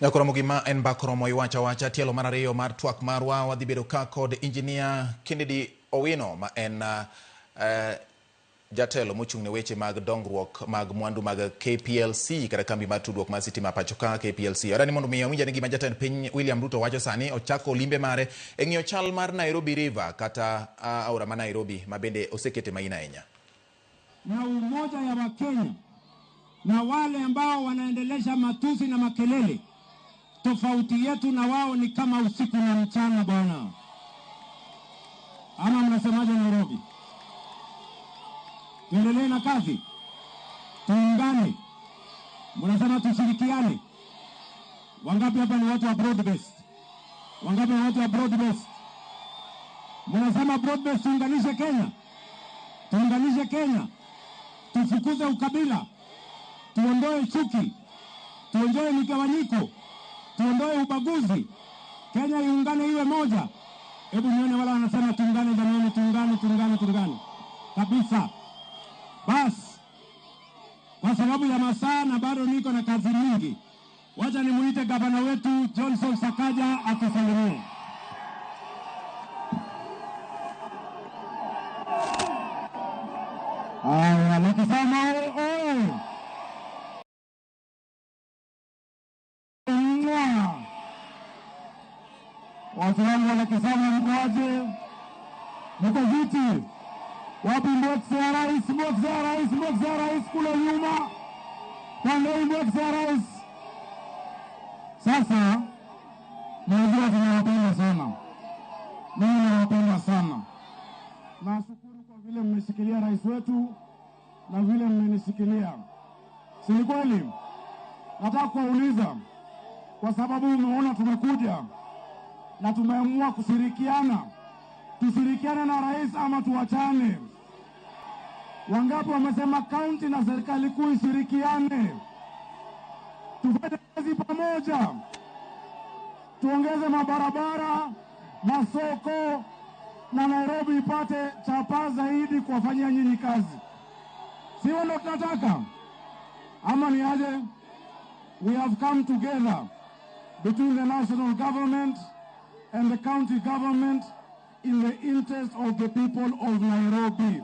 Nyakoromo gima en mbak romo iwacho awacha tielo mar ariyo mar twak marwa wadhi bedo ka kod Engineer Kennedy Owino ma en jatelo mochung' ne weche mag dongruok mag mwandu mag KPLC kata kambi mar tudruok mar sitima pacho ka KPLC. Adani mondo mi awinj ane gima jatend piny William Ruto wacho sani ochako limbe mare e ng'iyo chal mar Nairobi River kata aora ma Nairobi ma bende osekete maina ahinya. Na umoja ya Wakenya na wale ambao wanaendelesha matusi na makelele, tofauti yetu na wao ni kama usiku na mchana bwana. Ama mnasemaje Nairobi? Tuendelee na kazi, tuungane. Mnasema tushirikiane. Wangapi hapa ni watu wa broad based? Wangapi ni watu wa broad based? Mnasema broad based, tuunganishe Kenya, tuunganishe Kenya, tufukuze ukabila, tuondoe chuki, tuondoe migawanyiko, tuondoe ubaguzi, Kenya iungane iwe moja. Hebu nione wala wanasema tuungane, jamani, tuungane, tuungane, tuungane kabisa. Bas, kwa sababu ya masaa na bado niko na kazi nyingi, wacha nimuite gavana wetu Johnson Sakaja atusalimie. Haya, nikisema oye. Watu wangu wanakisema mkoaje? Mko viti? Wapi box ya rais? Box ya rais, box ya rais kule nyuma. Pande hii box ya rais. Sasa najua tunawapenda sana. Mimi nawapenda sana. Nashukuru kwa vile mmeshikilia rais wetu na vile mmenishikilia. Si ni kweli? Nataka kuwauliza kwa sababu umeona tumekuja na tumeamua kushirikiana. Tushirikiane na rais ama tuachane? Wangapi wamesema kaunti na serikali kuu ishirikiane? Tufanye kazi pamoja. Tuongeze mabarabara, masoko na Nairobi ipate chapa zaidi kuwafanyia nyinyi kazi. Sio ndio tunataka? Ama ni aje? We have come together between the national government and the county government in the interest of the people of Nairobi.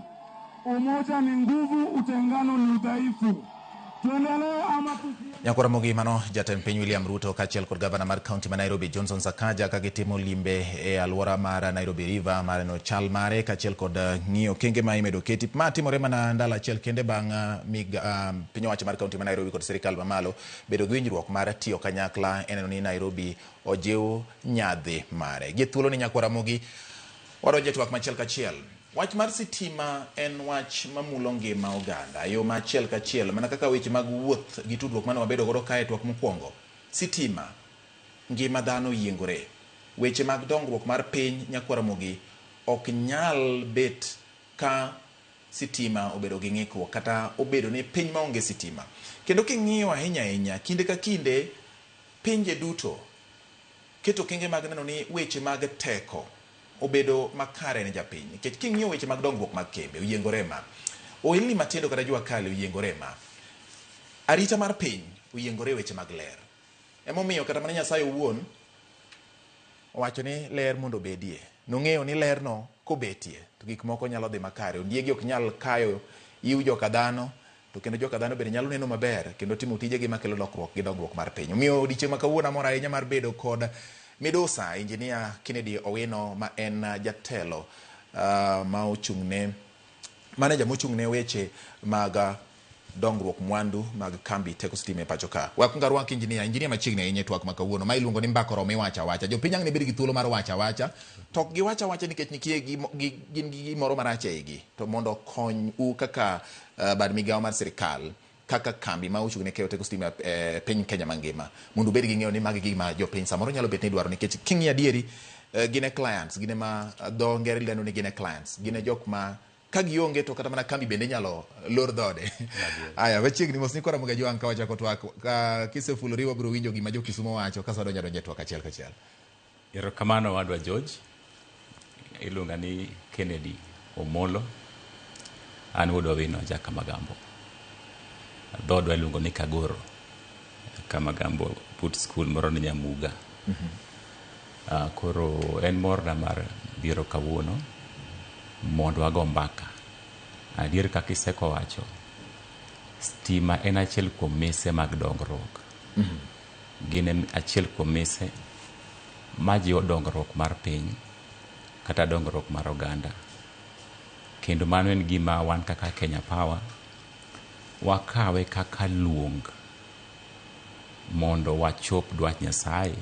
Umoja ni nguvu, utengano ni udhaifu. Tuendelee ama tusiendelee? Nyakora Mogi mano jatend piny William Ruto kaachiel kod gavana mar kaunti ma Nairobi Johnson Sakaja ka gitimo limbe e alwora mar Nairobi River mar neno chal mare kaachiel kod ng'iyo okenge ma imedo keti. Ma timore mana ndalo achiel kende bang' piny owacho mar kaunti ma Nairobi kod sirikal mamalo bedo gi winjruok mar tiyo kanyakla e neno ni Nairobi ojiw nyadhi mare. Gi thuolo ni Nyakwar Ramogi wadonjo e twak machiel kachiel. Wach mar sitima en wach mamulo ngima oganda e yo ma achiel kachiel mana kaka weche mag wuoth gi tudruok mane wabedo godo kae e twak mokwongo. Sitima, ngima dhano oyiengore. Weche mag dongruok mar piny Nyakwar Ramogi ok nyal bet ka sitima obedo gi ng'ikruok kata obedo ni piny maonge sitima. Kendo king'iyo ahinya ahinya kinde ka kinde pinje duto keto okenge mag neno ni weche mag teko obedo makare ne japiny. Nikech king'iyo weche mag dongruok mag kembe oyiengore ma. Ohelni matindo kata jua kali oyiengore ma. Arita mar piny oyiengore weche mag ler. Emomiyo kata mana Nyasaye owuon owacho ni ler mondo obedie. Nong'eyo ni lerno kobetie to gik moko nyalo dhi makare. Ondiegi ok nyal kayo iw joka dhano to kendo joka dhano bende nyalo neno maber kendo timo tijegi makelo lokruok gi dongruok mar piny. Omiyo odiechieng' ma kawuono amor ahinya mar bedo kod midusa Engineer Kennedy Owino ma en jatelo ma ochung'ne manager mochung' ne weche mag dongruok mwandu mag kambi teko sitima e pacho ka. Wakwongo arwak engineer, engineer machiegni ahinya e twak ma kawuono ma iluongo ni mbaka oromo iwacho awacha. Jopiny ang' ne bed gi thuolo mar wacho awacha to ok giwacho awacha nikech nitie gin gi gimoro marach e igi to mondo okony u kaka bad migawo mar sirikal kaka kambi ma ochung' ne keyo teko sitima e piny Kenya mangima mondo ubed gi ng'eyo ni magi gima jopiny samoro nyalo bet ni dwaro nikech king'iyo adieri gin e clients, gin ema dho ngere lendo ni gin e clients, gin e jok ma ka gionge to kata mana kambi bende inyalo lor dhode. Aya, machiegni mos ni kora Ramogi Ajwang' ka wachako twak. Ka kisefulori wabiro winjo gima jo Kisumo wacho kaso wadonjo adonja e twak achiel kachiel. Erokamano wadwa George. Iluonga ni Kennedy Omolo. An wuod Owino Jakamagambo. Dhoodwa iluongo ni Kagoro. Kamagambo but school moro ni Nyamuga. Koro en morna mar biro kawuono mondo wago mbaka. Adier kaka iseko wacho, stima en achiel kuom mise mag dongruok. Gin achiel kuom mise majiwo dongruok mar piny kata dongruok mar oganda. Kendo mano en gima wan kaka Kenya Power wakawe kaka luong mondo wachop dwach Nyasaye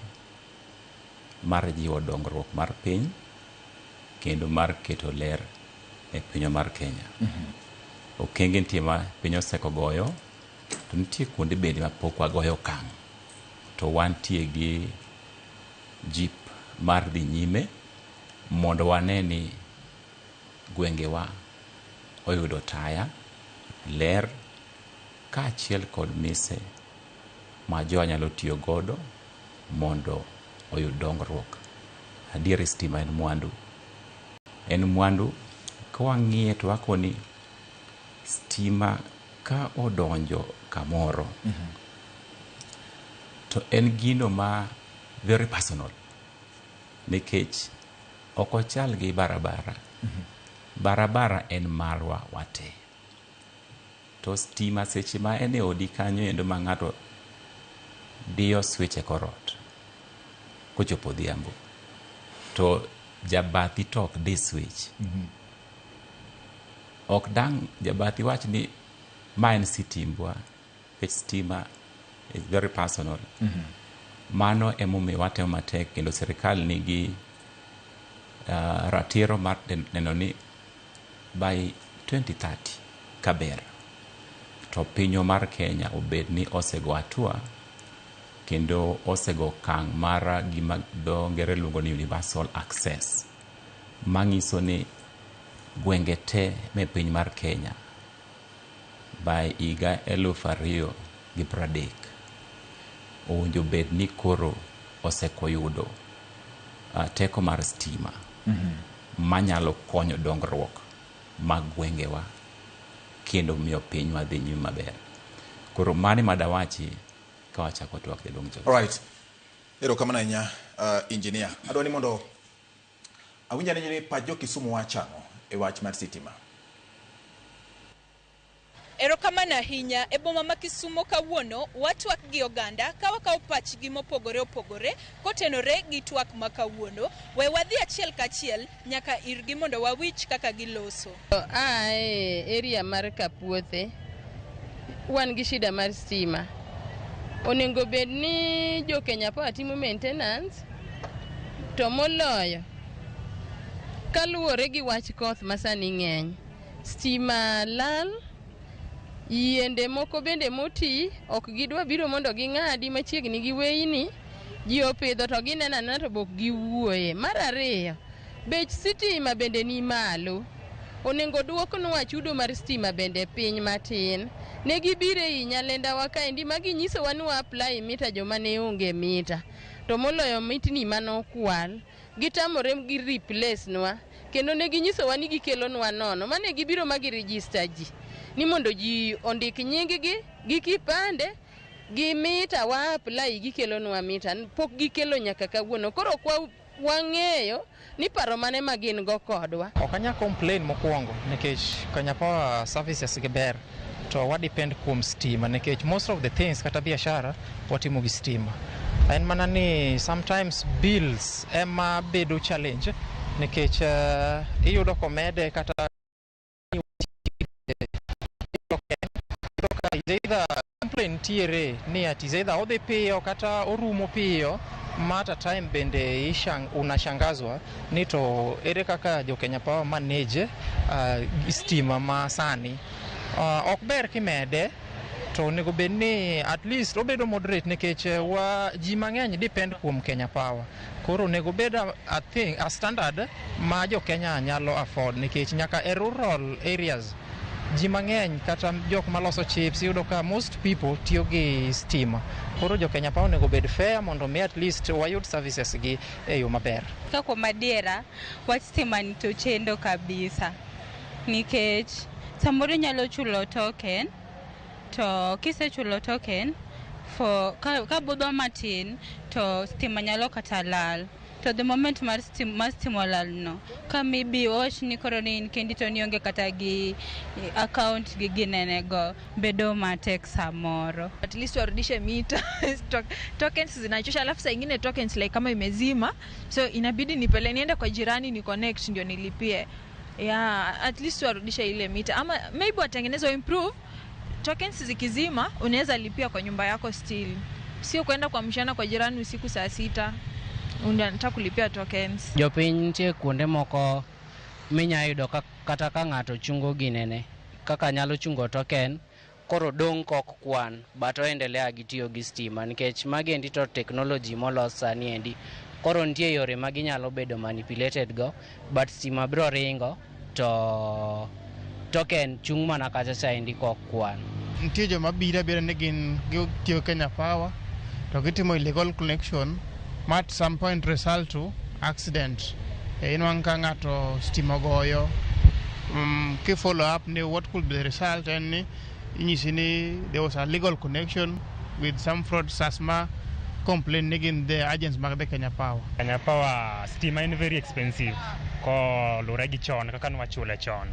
mar jiwo dongruok mar piny kendo mar keto ler e pinywa mar Kenya. Okenge nitie ma piny oseko goyo, to nitie kuonde bende ma pok wagoyo okang'. To wantie gi jip mar dhi nyime mondo wane ni gwengewa oyudo taya, ler, kaachiel kod mise ma jowa nyalo tiyo godo mondo oyud dongruok. Adier stima en mwandu. En mwandu ka wang'iye to wakoni stima ka odonjo kamoro to en gino ma very personal nikech ok ochal gi barabara. Barabara en marwa wate. To stima seche ma en e odi kanyo endo ma ng'ato diyo switch e kor ot kochopo odhiambo to jabathi to ok di switch. Ok dang' jabathi wach ni ma en sitimbwa nikech stima is very personal. Mano emomiyo watemo matek kendo sirikal nigi ratiro mar neno ni by 2030 kaber to pinywa mar Kenya obed ni osego hatua kendo osego okang' mar gima dho ngere luongo ni universal access mang'iso ni gwenge te me piny mar Kenya by higa 2030 owinjo bed ni koro osekoyudo teko mar stima manyalo konyo dongruok mag gwengewa kendo miyo pinywa dhi nyime maber. Koro mano ema dawachi ka wachako twak, jaduong' George. Alright. Erokamano ahinya, engineer. Adwa ni mondo awinj ane ni pach jo Kisumu wacho ang'o e wach mar sitima. Erokamano ahinya. E boma ma Kisumo kawuono watwak gi oganda ka wakawo pachgi mopogore opogore kotenore gi twak ma kawuono. We wadhi achiel kachiel nyaka irgi mondo wawinj kaka giloso. A e area mar Kapuothe, wan gi shida mar stima. Onego bed ni jo Kenya Power timo maintenance to moloyo kaluwore gi wach koth ma sani ng'eny. Stima lal, yiende moko bende moti ok gidwa biro mondo ging'adi machiegni gi weyni. Ji opidho to gineno anena to bok giwuoye. Mar ariyo, bech sitima bende ni malo. Onego duoknwa chudo mar stima bende piny matin. Ne gibiro ei Nyalendawa kaendi ma ginyisowa ni wa apply mita joma ne onge mita. To moloyo mitni manokwal. Gitamore gi replace nwa. Kendo ne ginyisowa ni gikelonwa nono. Mane gibiro ma gi register ji. Ni mondo ji ondik nying gi gi kipande gi mita wa apply gikelonwa mita. Pok gikelo nyaka kawuono. Koro ok wang'eyo ni paro mane ma gin go kodwa. Ok anyal complain mokwongo nikech Kenya Power services gi ber to wa depend kuom stima nikech most of the things kata biashara watimo gi stima. En mana ni sometimes bills ema bedo challenge nikech iyudo komede kata ka either complain ntiere ni ati is either odhi piyo kata orumo piyo ma at a time bende unashangazwa ni to ere kaka jo Kenya Power manage stima ma sani. Ok ber kimede to onego bed ni at least obedo moderate nikech wa ji mang'eny depend kuom Kenya Power. Koro onego bed a thing, a standard ma jo Kenya nyalo afford nikech nyaka e rural areas ji mang'eny kata jok maloso chips iyudo ka most people tiyo gi stima. Koro jo Kenya Power onego bed fair mondo mi at least wayud services gi e yo maber. Ka kuom adiera, wach stima ni to chendo kabisa nikech samoro inyalo chulo token to kisechulo token For ka budho matin to stima nyalo kata lal. To the moment mar stima olal no, ka maybe wawach ni koro ni in kendi to nionge kata gi account gi ginene go, bedo matek samoro. At least warudishe mita. Tokens zinachosha, alafu saa ingine tokens like kama imezima, so inabidi nipele niende kwa jirani ni connect ndio nilipie. Yeah, at least warudishe ile mita, ama maybe watengeneze improve tokens zikizima unaweza lipia kwa nyumba yako still, sio kwenda kwa mshana kwa jirani usiku saa 6 unataka kulipia tokens. Jopiny nitie kuonde moko minya yudo kata ka ng'ato chungo ginene kaka nyalo chungo token koro dong' kok kwan but oendelea gi tiyo gi stima nikech magi endi to technology molos sani endi koro nitie yore ma ginyalo bedo manipulated go but stima biro ringo to token chung' mana kacha cha endi kok kwan. Nitie joma biro abira ni gin gitiyo Kenya Power to gitimo illegal connection ma at some point result to accident. Inwang' ka ng'ato stima ogoyo, ki follow up ni what could be the result en ni inyisi ni there was a legal connection with some fraudsters ma complain ni gin the agents mag the Kenya Power. Kenya Power stima en very expensive kolure gi chon kaka nwachule chon.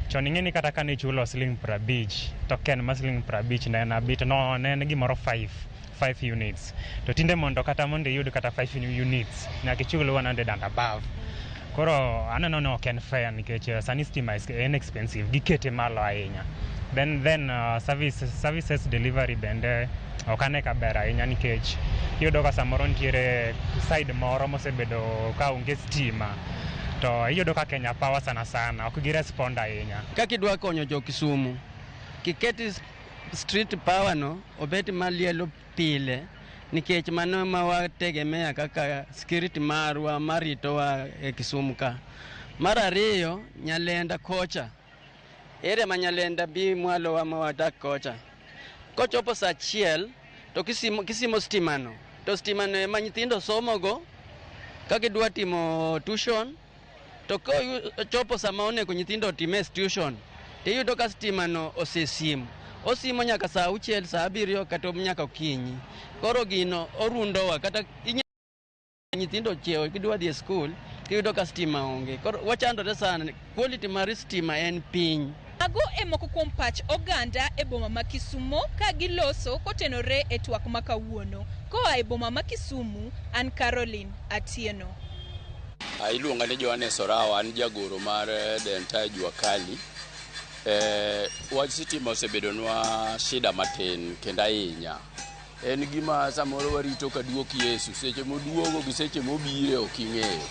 Chon ing'e ni kata kane ichulo siling 50, token mar siling 50 ne en abit, no ne en gimoro 5 units. To tinde mondo kata mondo iyud kata 5 units, nyaka ichul 100 and above. Koro aneno ni ok en fair nikech sani stima en expensive, gikete malo ahinya. Then services delivery bende ok ane ka ber ahinya nikech iyudo ka samoro nitiere side moro mosebedo ka onge stima. To iyudo ka Kenya Power sana sana ok girespond ahinya. Kaka idwa konyo jo Kisumu, kiketi street power no obet malielo pile nikech mano ma wategemea kaka security marwa maritowa e Kisumu ka. Mar ariyo, Nyalenda kocha. Ere ma Nyalenda bi mwalo wa mawadak kocha. Kochopo saa 1 to kisimo stimano. To stimano ema nyithindo somogo ka gidwa timo tuition. To kochopo sama onego nyithindo otime tuition, tiyudo ka stimano osesimo. Osimo nyaka saa 6, saa 7 kata nyaka okinyi. Koro gino orundowa kata nyithindo chiewo gidwa dhi e skul, tiyudo ka stima onge. Koro wachandore sana, quality mar stima en piny. Mago e moko kuom pach oganda e boma ma Kisumo ka giloso kotenore e twak ma kawuono. Koa e boma ma Kisumu, an Caroline Atieno. Iluonga ni Johannes Orawa, an jagoro mar the entire Jua Kali. Wach sitima osebedonwa shida matin kendo ahinya. En gima samoro warito ka duok Yesu, seche moduogo gi seche mobire ok ing'eyo.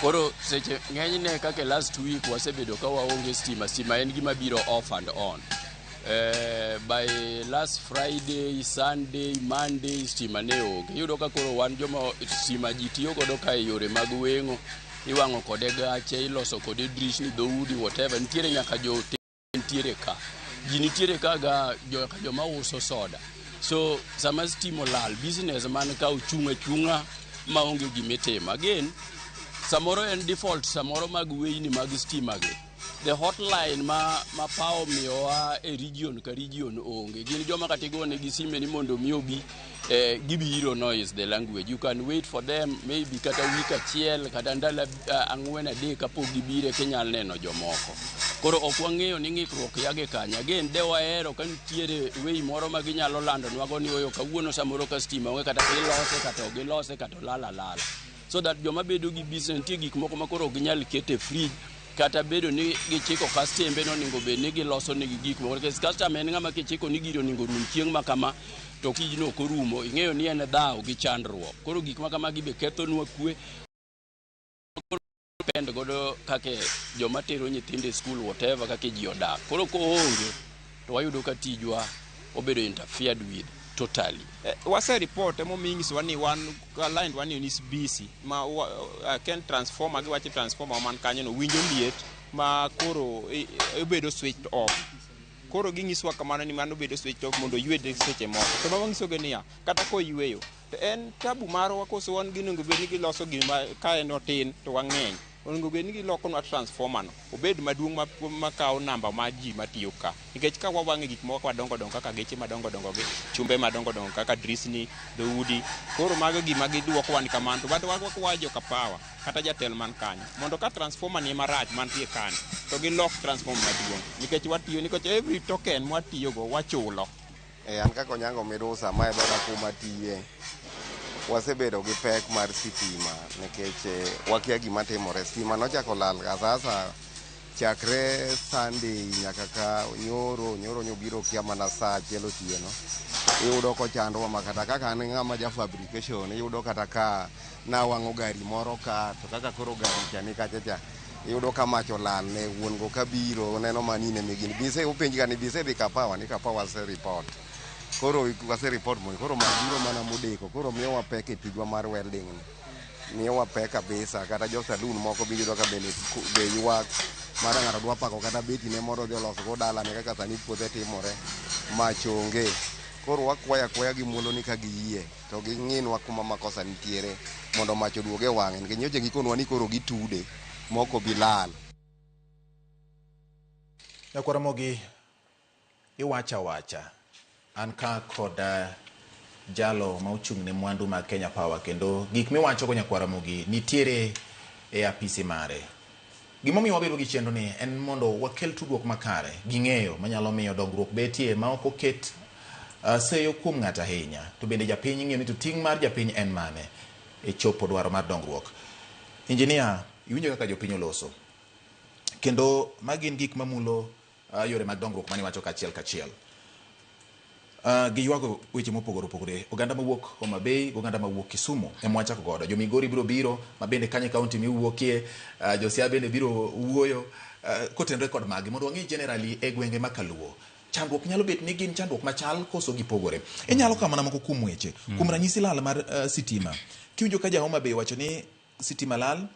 Koro seche ng'enyne kaka last week wasebedo ka waonge stima, stima en gima biro off and on. By last Friday, Sunday, Monday stima ne onge. Iyudo ka koro wan joma stima ji tiyo godo ka e yore mag weng'o, iwang'o kode gache, iloso kode drishni, dhoudi, whatever. Nitiere nyaka jo nitiere ka. Ji nitiere ka ga joma uso soda. So sama stima olal, business man ka ochung' achung'a maonge gimitimo. Again, samoro en default, samoro mag weyni mag stima gi. The hotline ma Power miyowa e region ka region onge. Gin joma kata igonegi sime ni mondo mi obi, gibiro no is the language. You can wait for them maybe kata week achiel kata ndalo 4 3 kapok gibire kinyal neno jomoko. Koro ok wang'eyo ni ng'ikruok yage kanye. Again, de wahero ka nitiere way moro ma ginyalo landonwago ni oyo kawuono samoro ka stima onge kata gilose kata ok gilose kata olal alala. So that joma bedo gi business nitie gik moko ma koro ok ginyal keto e fridge kata bedo ni gichiko kastembe nonego bed ni giloso negi gik moko. Nikech customer en ng'ama kichiko ni giri onego rum chieng' ma kama to tijno ok orumo, ing'eyo ni en dhawo gi chandruok. Koro gik ma kamagi be kethonwa kwe. Depend godo kaka joma tero nyithindo e school whatever kaka ji odak. Koro koonge to wayudo ka tijwa obedo interfered with totally. Wase report emomiyo inyisowa ni wan line wa ni is busy ma ken transformer giwacho transformer man kanyo no winjo liet ma koro obedo switched off. Koro ginyisowa kamano ni mano bedo switched off mondo oywe seche moko. To wanyisogi niya kata koyweyo to en tabu marwa koso wan ginego bed ni giloso gima ka en otin to wang'eny. Onego bed ni gilokonwa transformer no obed maduong' makawo namba mar ji matiyo ka. Nikech ka wawang'e gik moko madongo dongo kaka geche madongo dongo gi chumbe madongo dongo kaka drisni, dhoudi, koro mago gima giduokowa ni kamano. To but wakwayo joka power kata jatelo man kanyo mondo ka transformer ni marach mantie kani to gilok transformer maduong' nikech watiyo, nikech every token mwatiyogo wachulo. An kaka Onyango Midusa ma e dhoda kuma tiye, wasebedo gi pek mar sitima nikech wakia gima timore. Stima nochako lal asasa chakre Sunday nyaka ka nyoro, nyoro nyobiro kia mana saa achiel otieno. Iyudo kochandwa ma kata kaka an ng'ama ja fabrication, iyudo kata ka nawang'o gari moro ka, to kaka koro gari cha ni kacha cha, iyudo ka mach olal ne wuon go kabiro neno mani ne migini. Bise openj ga ni bise dhi Kapawa, ni Kapawa wase report. Koro wase report mondo koro mach biro mana modeko, koro miyowa pek e tijwa mar welding ni. Miyowa pek kabisa, kata jo saloon moko be iyudo ka bende be ywak mar ng'ato dwa pako kata beti ne moro odhi oloso go dalane kaka sani puothe timore, mach onge. Koro wakwayo akwaya gi muolo ni ka giyie to ging'inwa kuma makosa nitiere mondo mach oduog e wang'e nikech nyocha gikonwa ni koro gitude mok obi lal. Nyakwar Ramogi, iwacho awacha. An ka kod jalo ma ochung' ne mwandu mag Kenya Power kendo gik miwacho go Nyakwar Ramogi nitiere e apisi mare. Gimomiyo wabedo gi chenro ni en mondo wakel tudruok makare gi ng'eyo manyalo miyo dongruok betie ma ok oket seyo kuom ng'ato ahinya. To bende japiny ng'eyo ni to ting' mar japiny en mane e chopo dwaro mar dongruok. Engineer, iwinjo kaka jopiny oloso. Kendo magi gin gik mamulo yore mag dongruok mane iwacho kachiel kachiel. Giywago weche mopogore opogore. Oganda mawuok Homa Bay, oganda mawuok Kisumu ema wachako godo. Jo Migori biro biro, ma bende kanyo e kaunti miwuokie, jo Siaya bende biro wuoyo kotenore kod magi mondo wang'e generally e gwenge ma kaluo. Chandruok nyalo bet ni gin chandruok machal koso gipogore. Inyalo kawo mana moko kuom weche. Kuom ranyisi lal mar sitima. Kiwinjo ka ja Homa Bay wacho ni sitima lal,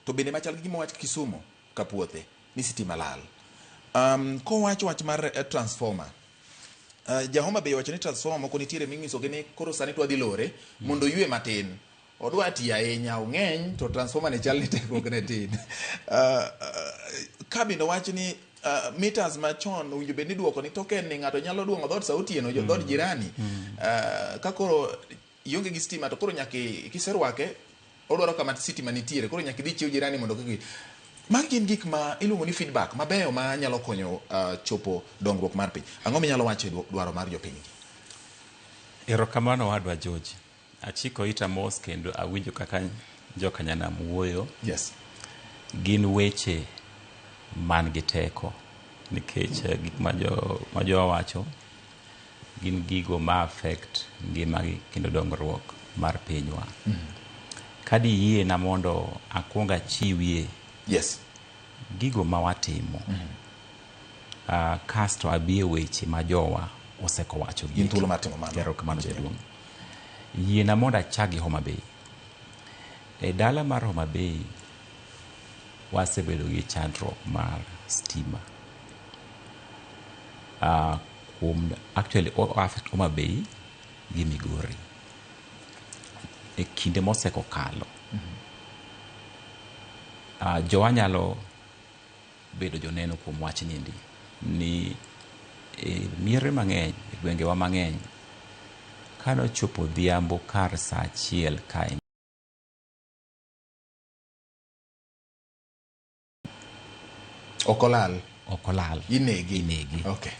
to bende machal gi gima wach Kisumu ka puothe ni sitima lal. Kowacho wach mar transformer, ja Homa Bay wacho ni transformer moko nitiere minyisogi ni koro sani to wadhi lore mondo oywe matin. Odwa tiyo ahinya, ong'eny to transformer ni chal ni tekruok ne tin. Ka bende wach ni meters machon owinjo bed ni duoko ni token ni ng'ato nyalo duong'o dhoot sa otieno, dhoot jirani. Ka koro ionge gi stima to koro nyaka kiserwake odwaro kama sitima nitiere, koro nyaka idhi chiw jirani mondo kik. Magi gin gik ma iluongo ni feedback mabeyo ma nyalo konyo chopo dongruok mar piny. Ang'o minyalo wacho e dwaro mar jopiny gi? Erokamano wadwa George. Achiko ita mos kendo awinjo kaka jokanyanam wuoyo. Yes. Gin weche man gi teko nikech gik ma jowa wacho gin gigo ma affect ngimagi kendo dongruok mar pinywa. Ka diyiena mondo akuong achiwie gigo ma watimo. Kasto abi e weche ma jowa osekowacho. In thuolo mar timo mano. Erokamano jaduong'. Yiena mondo achak gi Homa Bay. E dala mar Homa Bay wasebedo gi chandruok mar stima. Kuom actually o affect Homa Bay gi Migori. E kinde mosekokalo, jowa nyalo bedo joneno kuom wachni endi ni e miere mang'eny, e gwengewa mang'eny, kanochopo odhiambo kar saa achiel kae Ok olal. Ok olal. Inegi. Inegi. Okay.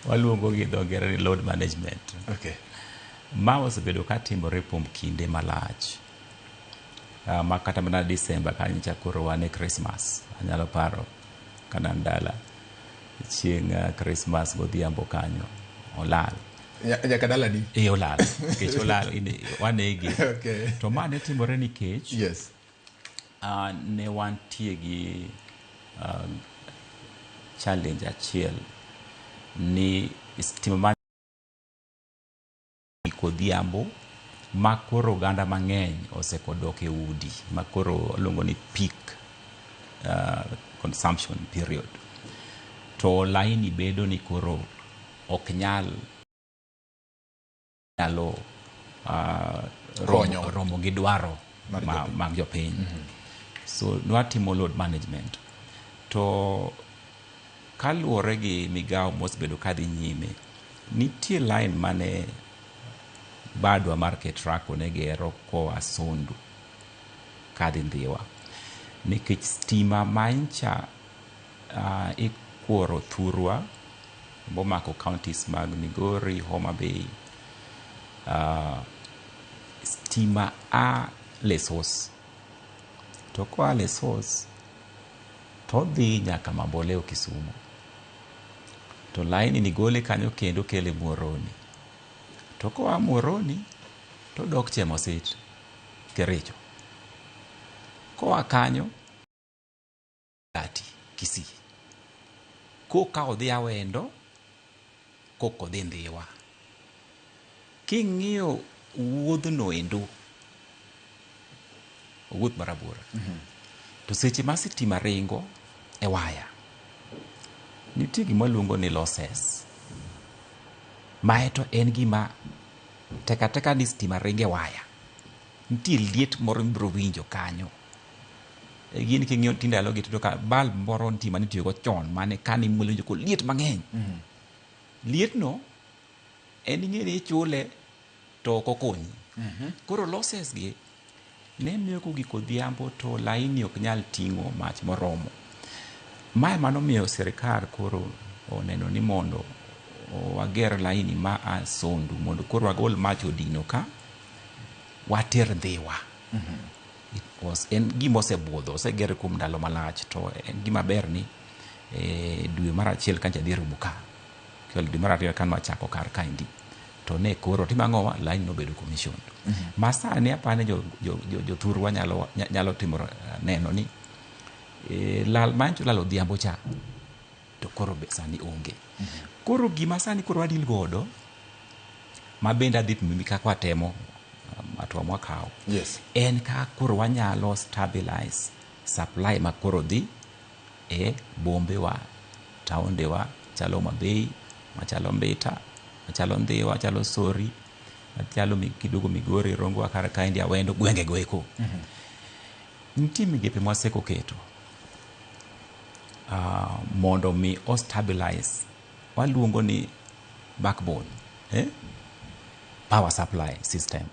Waluongo gi dho ngere ni load management. Okay. Ma osebedo ka timore kuom kinde malach. Ma kata mana December kanyocha koro wan e Christmas. Anyalo paro kana an dala chieng' Christmas godhiambo kanyo olal. Nyaka dala ni? E olal. Nikech olal wanege. Okay. To ma ne timore nikech Yes. Ne wantie gi challenge achiel ni stima ma odhiambo ma koro oganda mang'eny osekodok e udi ma koro luongo ni peak consumption period, to laini bedo ni koro ok nyal nyalo romo gi dwaro Mar jopiny. Mag jopiny. So nwatimo load management. To kaluwore gi migawo mosebedo kadhi nyime, nitie line mane badwa mar Ketraco ne gero koa Sondu kadhi Ndhiwa. Nikech stima mancha ikuoro thurwa momako counties mag Migori, Homa Bay, stima a Lesos. To koa Lesos to odhi nyaka Mamboleo Kisumu. To laini ni gole kanyo kendo kele Muhoroni. To koa Muhoroni to odok Chemosit, Kericho. Koa kanyo Kati, Kisii. Koka odhi Awendo, koka odhi Ndhiwa. King'iyo wuodhno endo, owuoth marabora. To seche ma sitima ringo e waya, nitie gima waluongo ni losses. Mae to en gima tek ateka ni stima ringo e waya. Nitie liet moro mibiro winjo kanyo. Gin king'iyo ti ndalogi tiyudo ka bulb moro nitie mane itiyogo chon mane kane imulo iwinjo koliet mang'eny. Lietno en ing'e ni ichule to ok okonyi. Koro losses gi ne miyo kogik odhiambo to laini ok nyal ting'o mach moromo. Mae manomiyo sirikal koro oneno ni mondo wager laini ma a Sondu mondo koro wagol mach odino ka water Ndhiwa. It was en gima osebudho, oseger kuom ndalo malach to en gima ber ni dwe mar achiel kancha dhi rumo ka. Kendo dwe mar ariyo kane wachako kar kaendi to ne koro timo ang'owa line nobedo commissioned. Ma sani apani jothurwa nyalo timo neno ni lal mancho lal odhiambo cha to koro be sani onge. Koro gima sani koro wadil godo ma bende adhi pimo kaka watemo hatua mwakawo. En kaka koro wanyalo stabilize supply ma koro dhi e bombe wa, taonde wa, machalo Homa Bay, machalo Mbita, machalo Ndhiwa, machalo Sori, machalo kidogo Migori, Rongo kar kaendi Awendo, gwenge go eko. Nitie migepe mwaseko keto mondo mi o stabilize waluongo ni backbone power supply system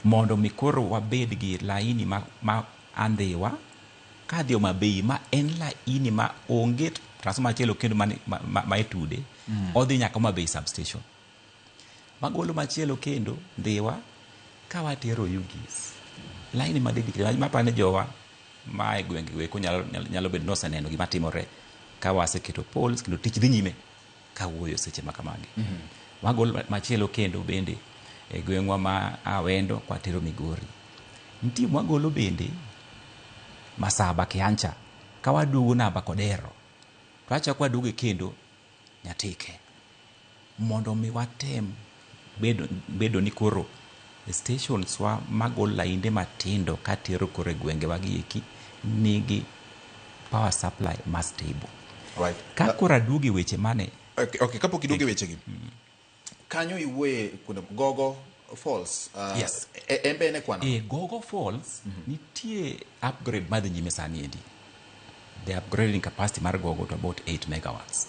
mondo mi koro wabed gi laini ma Andhiwa kadhi Homa Bay ma en laini ma onge transformer machielo kendo ma itude odhi nyaka Homa Bay substation. Magolo machielo kendo Ndhiwa ka watero Oyugis laini ma dedicated mapani jowa ma e gwenge go eko nyalo bedo ni oseneno gima timore ka waseketo poles kendo tich dhi nyime kawuoyo seche ma kamagi. Wagolo machielo kendo bende e gweng'wa ma Awendo kwatero Migori. Nitie mwagolo bende Masaba Kiancha ka waduogo namba Kodero to wachako waduoge kendo Nyatike mondo mi watem bedo ni koro stations wa magolo lainde matindo katero koro e gwenge wa gi eki nigi power supply ma stable. Ka koro aduogo e weche mane Okay, kapok iduogo e wechegi. Kanyo iwuoye kuonde Gogo Falls. Yes. En be en e kwano? E Gogo Falls nitie upgrade madhi nyime sani endi. The upgrading capacity mar Gogo to about 8 megawatts.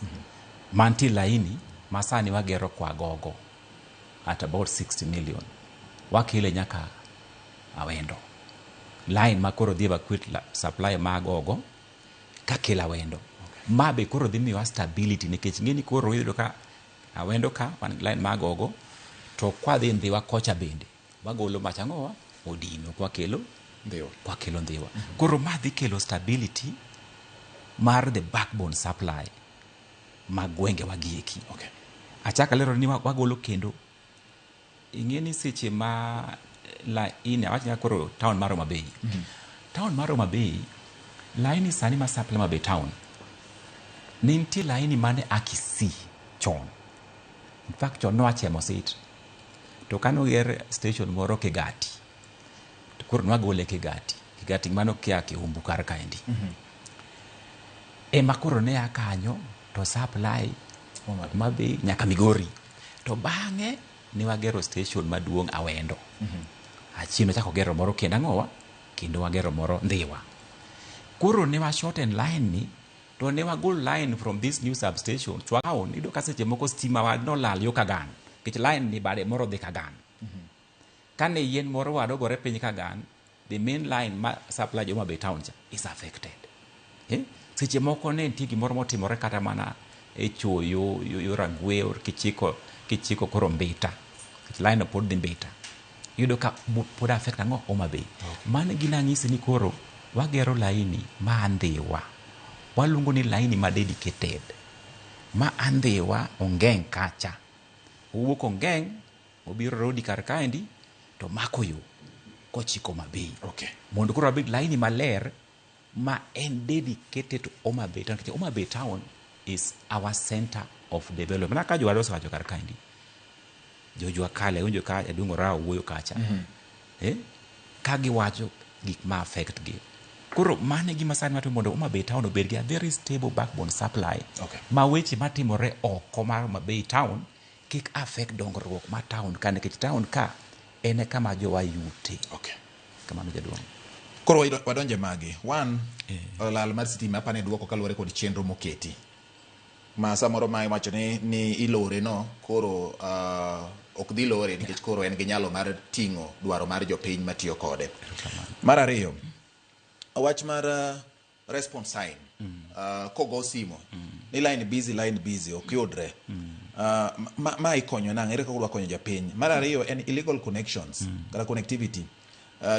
Mantie laini ma sani wagero kwa Gogo at about 60 million. Wakele nyaka Awendo. Line ma koro dhi evacuate supply ma Gogo kakelo Awendo. Ma be koro dhi miyowa stability nikech ing'e ni koro iyudo ka Awendo ka wan gi line ma Gogo to kwadhi Ndhiwa kocha bende wagolo mach ang'owa Odino kwakelo Ndhiwa. Kwakelo Ndhiwa. Koro ma dhi kelo stability mar the backbone supply mag gwenge wa gi eki. Achako alero ni wagolo kendo ing'e ni seche ma laini awach ni koro town mar Homa Bay. Town mar Homa Bay laini sani ma supply Homa Bay town ne nitie laini mane a Kisii chon. In fact chon noa Chemosit. To kane oger station moro Kigati, to koro nwagole Kigati. Kigati mano kia Kiumbu kar kaendi. Ema koro ne a kanyo to supply Homa Bay nyaka Migori. To bang'e ne wagero station maduong' Awendo. Achien wachako gero moro kendo ang'owa kendo wagero moro Ndhiwa. Koro ne wa shorten line ni to ne wagol line from this new substation to town. Iyudo ka seche moko stima wa nolal yo Kagan nikech line ni bade moro dhi Kagan. Kane yien moro wad ogore piny Kagan, the main line ma supply jo Homa Bay town cha is affected. Eh? Seche moko ne nitie gimoro motimore kata mana e Choyo, yo Ragwe, or kichiko koro Mbita. Nikech line no pod dhi Mbita. Iyudo ka pod affect ang'o Homa Bay. Mano gina anyisi ni koro wagero laini ma Ndhiwa. Waluongo ni laini ma dedicated. Ma Ndhiwa Ongeng kacha. Owuok Ongeng, obiro Rodi kar kaendi, to mako yo kochiko Homa Bay. Mondo koro wabed laini maler ma en dedicated to Homa Bay town. Nikech Homa Bay town is our center of development. Mana ka jowadu osewacho kar kaendi. Jo Jua Kali, awinjo ka Jaduong' Orao wuoyo kacha. Ka giwacho gik ma affect gi. Koro mano e gima sani watimo mondo Homa Bay town obed gi a very stable backbone supply. Ma weche matimore oko mar Homa Bay town kik affect dongruok mar town ka, nikech town ka en e kama jowa yute. Kamano jaduong'. Koro wadonje magi. One, lal mar sitima apani duoko kaluwore kod chenro moketi. Ma samoro ma iwacho ni ilore no, koro ok dhi lore nikech koro en gi nyalo mar ting'o dwaro mar jopiny matiyo kode. Mar ariyo, wach mar response time. Kogo simo ni line busy, line busy, ok yudre. Ma ikonyo nang'o? Ere kaka udwa konyo jopiny? Mar ariyo en illegal connections kata connectivity.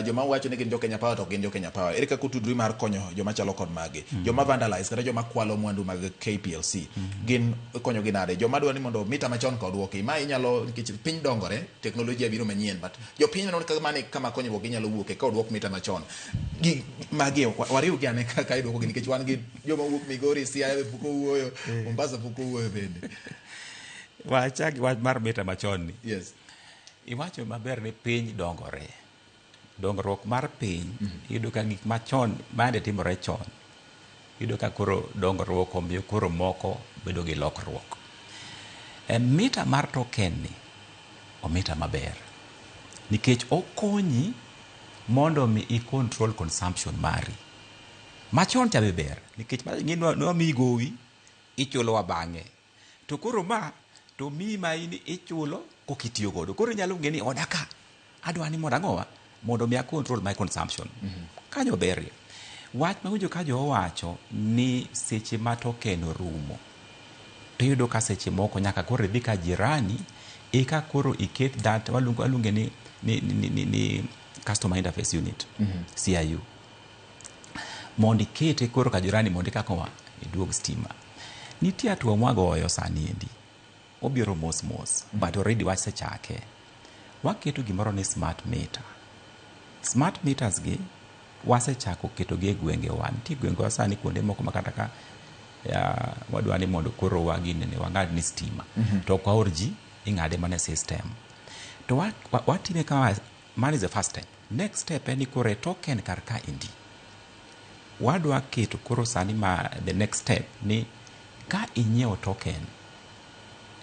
Joma wacho ni gin jo Kenya Power to ok gin jo Kenya Power. Ere kaka utudri mar konyo joma chalo kod magi? Joma vandalize kata joma kwalo mwandu mag KPLC gin konyo gi nade? Joma dwa ni mondo mita machon ka oduoki. Ma inyalo nikech piny dongore, teknolojia biro manyien, but jopiny neno kaka mane kama konyruok ginyalo wuoke ka oduok mita machon. Gi magi wariw gi ane kaka iduoko gi nikech wan gi joma wuok Migori, Siaya be pok owuoyo, Mombasa pok owuoyo bende. Wachak gi wach mar mita machon ni. Yes. Iwacho maber ni piny dongore. Dongruok mar piny, iyudo ka gik machon mane timore chon, iyudo ka koro dongruok omiyo koro moko bedo gi lokruok. Mita mar token ni, omita maber. Nikech okonyi mondo mi i control consumption mari. Machon cha be ber, nikech ne wamiyi gowi, ichulowa bang'e. To koro ma, to miyi ma in ichulo kokitiyo godo. Koro inyalo ng'e ni oda ka, adwa ni mondo ang'owa, mondo mi a control my consumption. Kanyo berie. Wach mawinjo ka jo owacho ni seche ma token orumo, to iyudo ka seche moko nyaka koro idhi ka jirani, eka koro iket that, waluonge ni Customer Interface Unit, CIU. Mondo ikete koro ka jirani mondo eka koa iduog stima. Nitie hatua mwagoyo sani endi. Obiro mos mos, but already wasechake. Waketo gimoro ni smart meter. Smart meters gi wasechako ketogi e gwengewa. Nitie gwengewa sani kuonde moko ma kata ka wadwa ni mondo koro waginene wang'ad ni stima. To ok waor ji, ing'ade mana e system. To watime kama, man is the first step. Next step en ni koro e token kar ka endi. Wadwa keto koro sani ma the next step ni ka inyiewo token,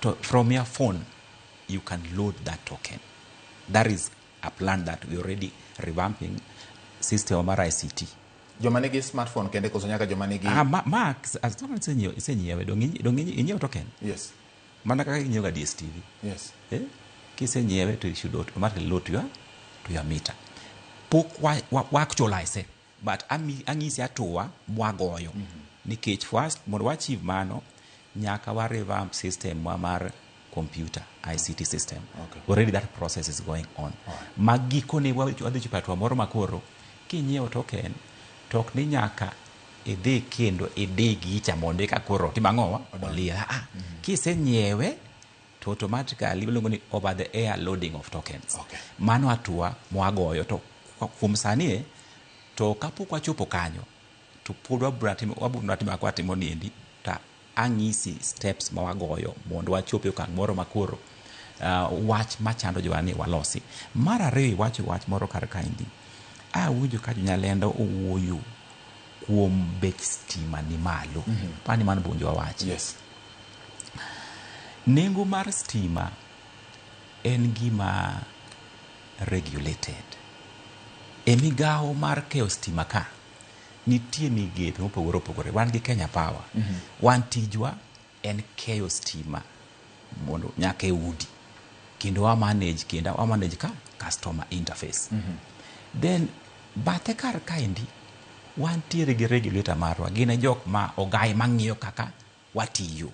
to from your phone you can load that token. That is a plan that we already revamping system mar ICT. Joma nigi smartphone kende koso nyaka joma nigi Ma as long as isenyiewe, dong inyiewo token? Yes. Mana kaka inyiewo ga DSTV. Yes. Kisenyiewe to you should automatically load to your meter. Pok wa actualize, but ang'isi hatua mwagoyo. Nikech first mondo wa achieve mano nyaka wa revamp system wa mar computer ICT system. Already that process is going on. Ma gikone wadhi chopo e hatua moro makoro kinyiewo token to ok ni nyaka idhi kendo idi gicha mondo eka koro tim ang'owa olie. Kisenyiewe to automatically iluongo ni over the air loading of tokens. Mano hatua mwagoyo to kuom sani to kapok wachopo kanyo to pod wabiro timo kaka watimo niendi to ang'isi steps ma wagoyo mondo wachop e okang' moro makoro wach machando jowa ni walosi. Mar ariyo iwacho wach moro kar kaendi. Awinjo ka jonyalendo owuoyo kuom bech stima ni malo. Pani mano bende wawachi. Yes. Nengo mar stima en gima regulated. E migawo mar keyo stima ka, nitie migepe mopogore opogore. Wan gi Kenya Power. Wan tijwa en keyo stima mondo nyaka e udi. Kendo wa manage, kendo wa manage ka customer interface. Then bathe kar kaendi, wantiere gi regulator marwa. Gin e jok ma ogai mang'iyo kaka watiyo.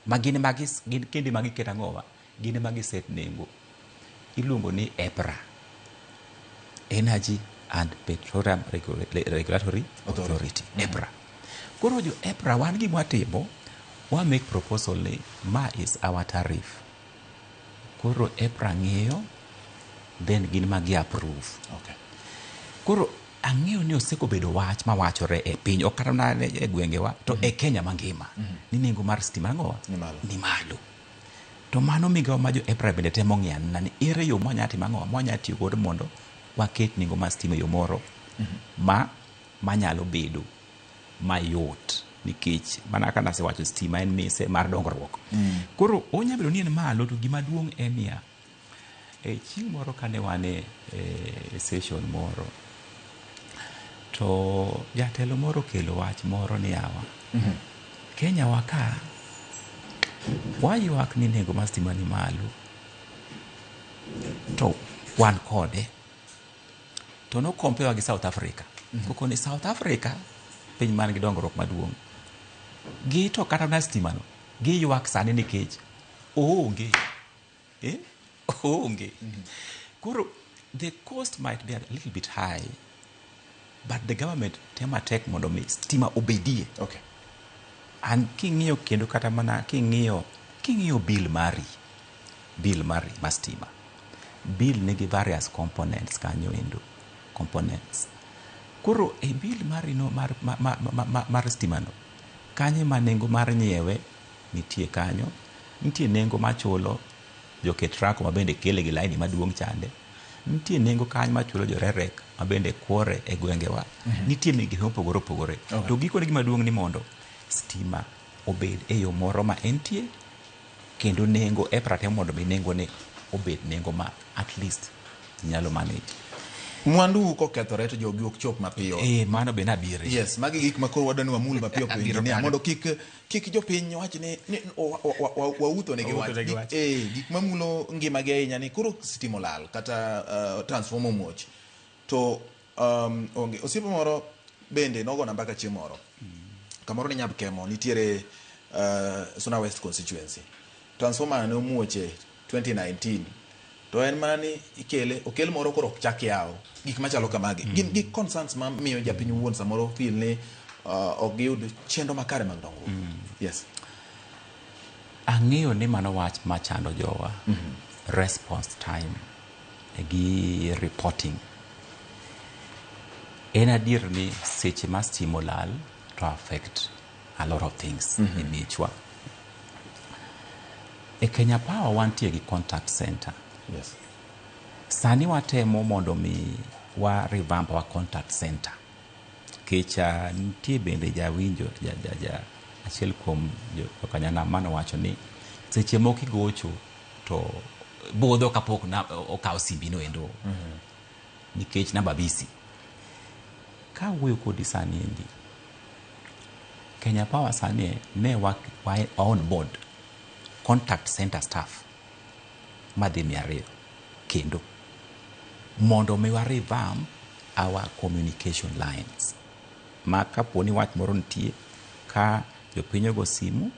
Ma gin ema gin kendo ema giketo ang'owa? Gin ema giset nengo. Iluongo ni EPRA. Energy and Petroleum Regulatory Authority. EPRA. Koro jo EPRA wan gima watimo, wa make proposal ni ma is our tariff. Koro EPRA ng'iyo, then gin ma gi approve. Okay. Koro ang'eyo ni osekobedo wach mawachore e piny, ok kata mana e gwengewa, to e Kenya mangima, ni nengo mar stima ang'owa? Ni malo. Ni malo. To mano migawo ma jo EPRA bende temo ng'iyo anena ni ere yo mwanya timo ang'owa, mwanya tiyo godo mondo waket nengo mar stima e yo moro ma manyalo bedo mayot, nikech mana kaka nasewacho, stima en mise mar dongruok. Koro onya bedo ni en malo, to gima duong' en niya, e chieng' moro kane wan e session moro, to jatelo moro okelo wach moro ni yawa, Kenya wa ka waywak ni nengo mar stima ni malo, to wan kode. To no compare gi South Africa. Koko ni South Africa, piny man gi dongruok maduong'. Gi to kata mana stima no, giywak sani nikech oonge. Eh? Oonge. Koro the cost might be a little bit high, but the government temo matek mondo mi stima obedie. Okay. An king'iyo kendo kata mana king'iyo bill mari mar stima, bill nigi various components kanyo endo, components. Koro e bill mari no mar stima no, kanyo ema nengo mar nyiewe nitie kanyo, nitie nengo machulo jo KETRACO mabende kele gi laini maduong' chande, nitie nengo kanyo machulo jo REREC mabende kuore e gwengewa, nitie migepe mopogore opogore. To gikone gima duong' ni mondo stima obed e yo moro ma entie, kendo nengo EPRA temo mondo mi nengo ne obed nengo ma at least nyalo manage. Mwandu kokethore to jogi ok chop mapiyo. Eh, mano be nabire. Yes, magi gik ma koro wadwa ni wamul mapiyo piyo, Abiro engineer, kanyo. mondo kik jopiny wach ni wautho negi wach. Wautho negi wach. Gik mamulo ngimagi ahinya ni koro stima olal kata transformer omuoch to onge. Osiepa moro bende nogona mbaka chieng' moro. Kamoro ni Nyabkemo nitiere Suna West constituency. Transformer ne omuoche 2019 to en mana ni ikele okel moro koro ok chak yawo gik machalo kamagi. Gin gi concerns ma miyo japiny wuon samoro feel ni ok giyud chenro makare mag dongruok. Yes. Ang'eyo ni mano wach machando jowa. Response time gi reporting. En adier ni seche ma stima olal to affect a lot of things e miechwa. E Kenya Power wantie gi contact center. Sani watemo mondo mi wa revamp our contact center. Nikech nitie bende jawinjo ja achiel kuom jokanyanam manowacho ni seche moko igocho to budho kapok na okaw simbi no endo nikech namba busy. Ka awuoyo kodi sani endi, Kenya Power sani ne wa on board contact center staff madhi 200 kendo mondo mi wa revamp our communication lines ma kapo ni wach moro nitie ka jopiny ogo simu,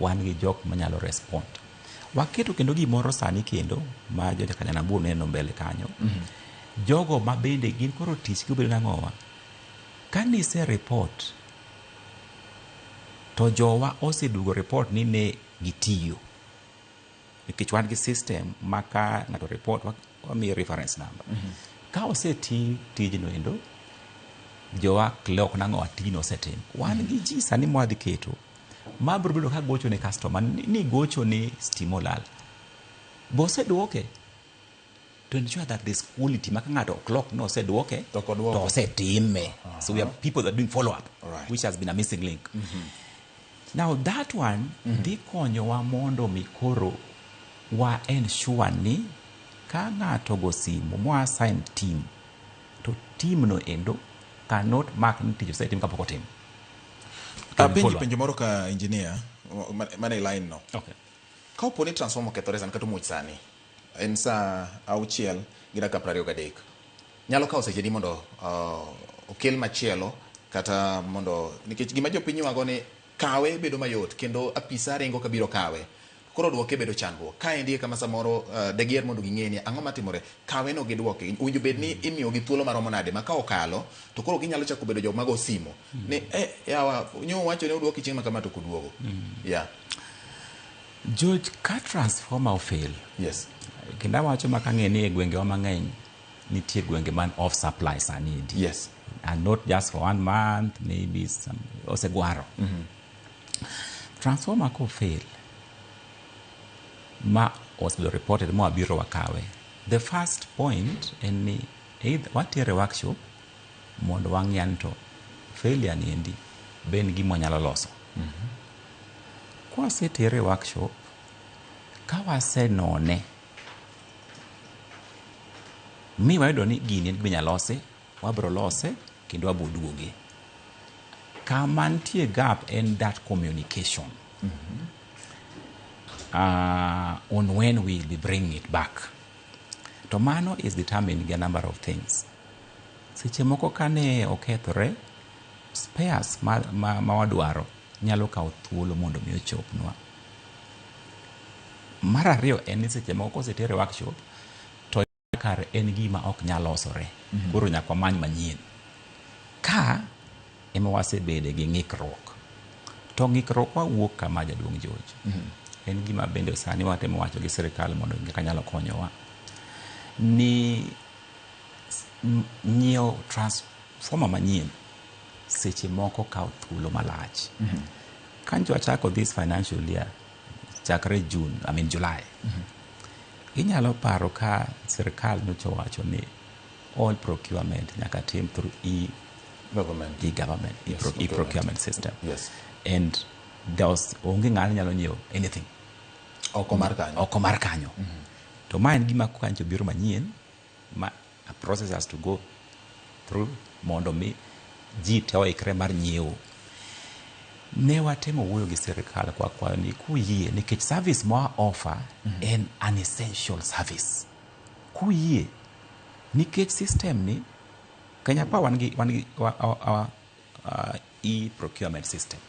wan gi jok manyalo respond. Waketo kendo gimoro sani kendo ma jokanyanam biro neno mbele kanyo. Jogo ma bende gin koro tich gi obedo nang'owa, ka nise report to jowa oseduogo report ni ne gitiyo, nikech wan gi system ma ka ng'ato report wamiye reference number. Ka oseti tijno endo, jowa clock nang'o tijno osetim. Wan gi ji sani mwadhi keto ma biro bedo ka gocho ne customer ni gocho ni stima olal, bo oseduoke, to ensure that there's quality ma ka ng'ato clock no oseduoke To ok oduoko. to osetime. So we have people that are doing follow up, which has been a missing link. Now that one dhi konyowa mondo mi koro wa ensure ni ka ng'ato go simu mwa assign team to To team no endo cannot mark ni tich osetim kapok otim. Kendo Apenji follow up. penjo moro ka engineer mane e line no. Okay. Ka opo ni transformer okethore sani kata omuoch sani, en saa 6:23. Nyalo kawo seche adi mondo okel machielo kata mondo nikech gima jopiny ywago ni kawe bedo mayot kendo apisa ringo kabiro kawe. Koro duoke bedo chandruok. Kaendi e kama samoro degiher mondo ging'e ni ang'o matimore. Kawe no gi duoke. Owinjo bed ni imiyo gi thuolo maromo nade ma ka okalo to koro ginyalo chako bedo jok mago simo. Ni yawa nyo wacho ni uduoki chieng' ma kama to ok uduogo. Yeah. George, ka transformer ofail. Yes. Kendo awacho ma kang'e ni e gwengewa mang'eny nitie gwenge man off supply sani endi. Yes. And not just for one month, maybe some osegwaro. Transformer ko fail ma osebedo reported ma wabiro wakawe. The first point en ni either watere workshop mondo wang'i ani to failure ni endi be en gima wanyalo loso. Kwasetere workshop, ka wasenone mi wayudo ni gini en gima inyalo losi, wabiro lose kendo wabiro duoge. Kama nitie gap en that communication. On when we will be bringing it back. To mano is determined gi a number of things. Seche moko kane okethore, spares ma wadwaro nyalo kawo thuolo mondo mi ochopnwa. Mar ariyo en ni seche moko kosetere workshop to kar en gima ok nyal losore. Koro nyaka wamany manyien. Ka ema wasebede gi ng'ikruok. To ng'ikruok wa wuok kama jaduong' George. En gima bende sani watemo wacho gi sirikal mondo kaka nyalo konyowa. Ni nyiewo transformer manyien seche moko kawo thuolo malach. Kanjo wachako this financial year chakre June, I mean July. Inyalo paro ka sirikal nyocha owacho ni all procurement nyaka tim through e-government, e-government, Yes, e-procurement system. Yes. And there was onge ng'ano nyalo nyiewo anything oko mar kanyo. Oko mar kanyo. To ma en gima kancho biro manyien ma a process has to go through mondo mi ji te oikre mar nyiewo. Ne watemo wuoyo gi sirikal kwa kwayo ni kuyie nikech service ma offer en an essential service. Kuyie nikech system ni Kenya Power wan gi our e-procurement system.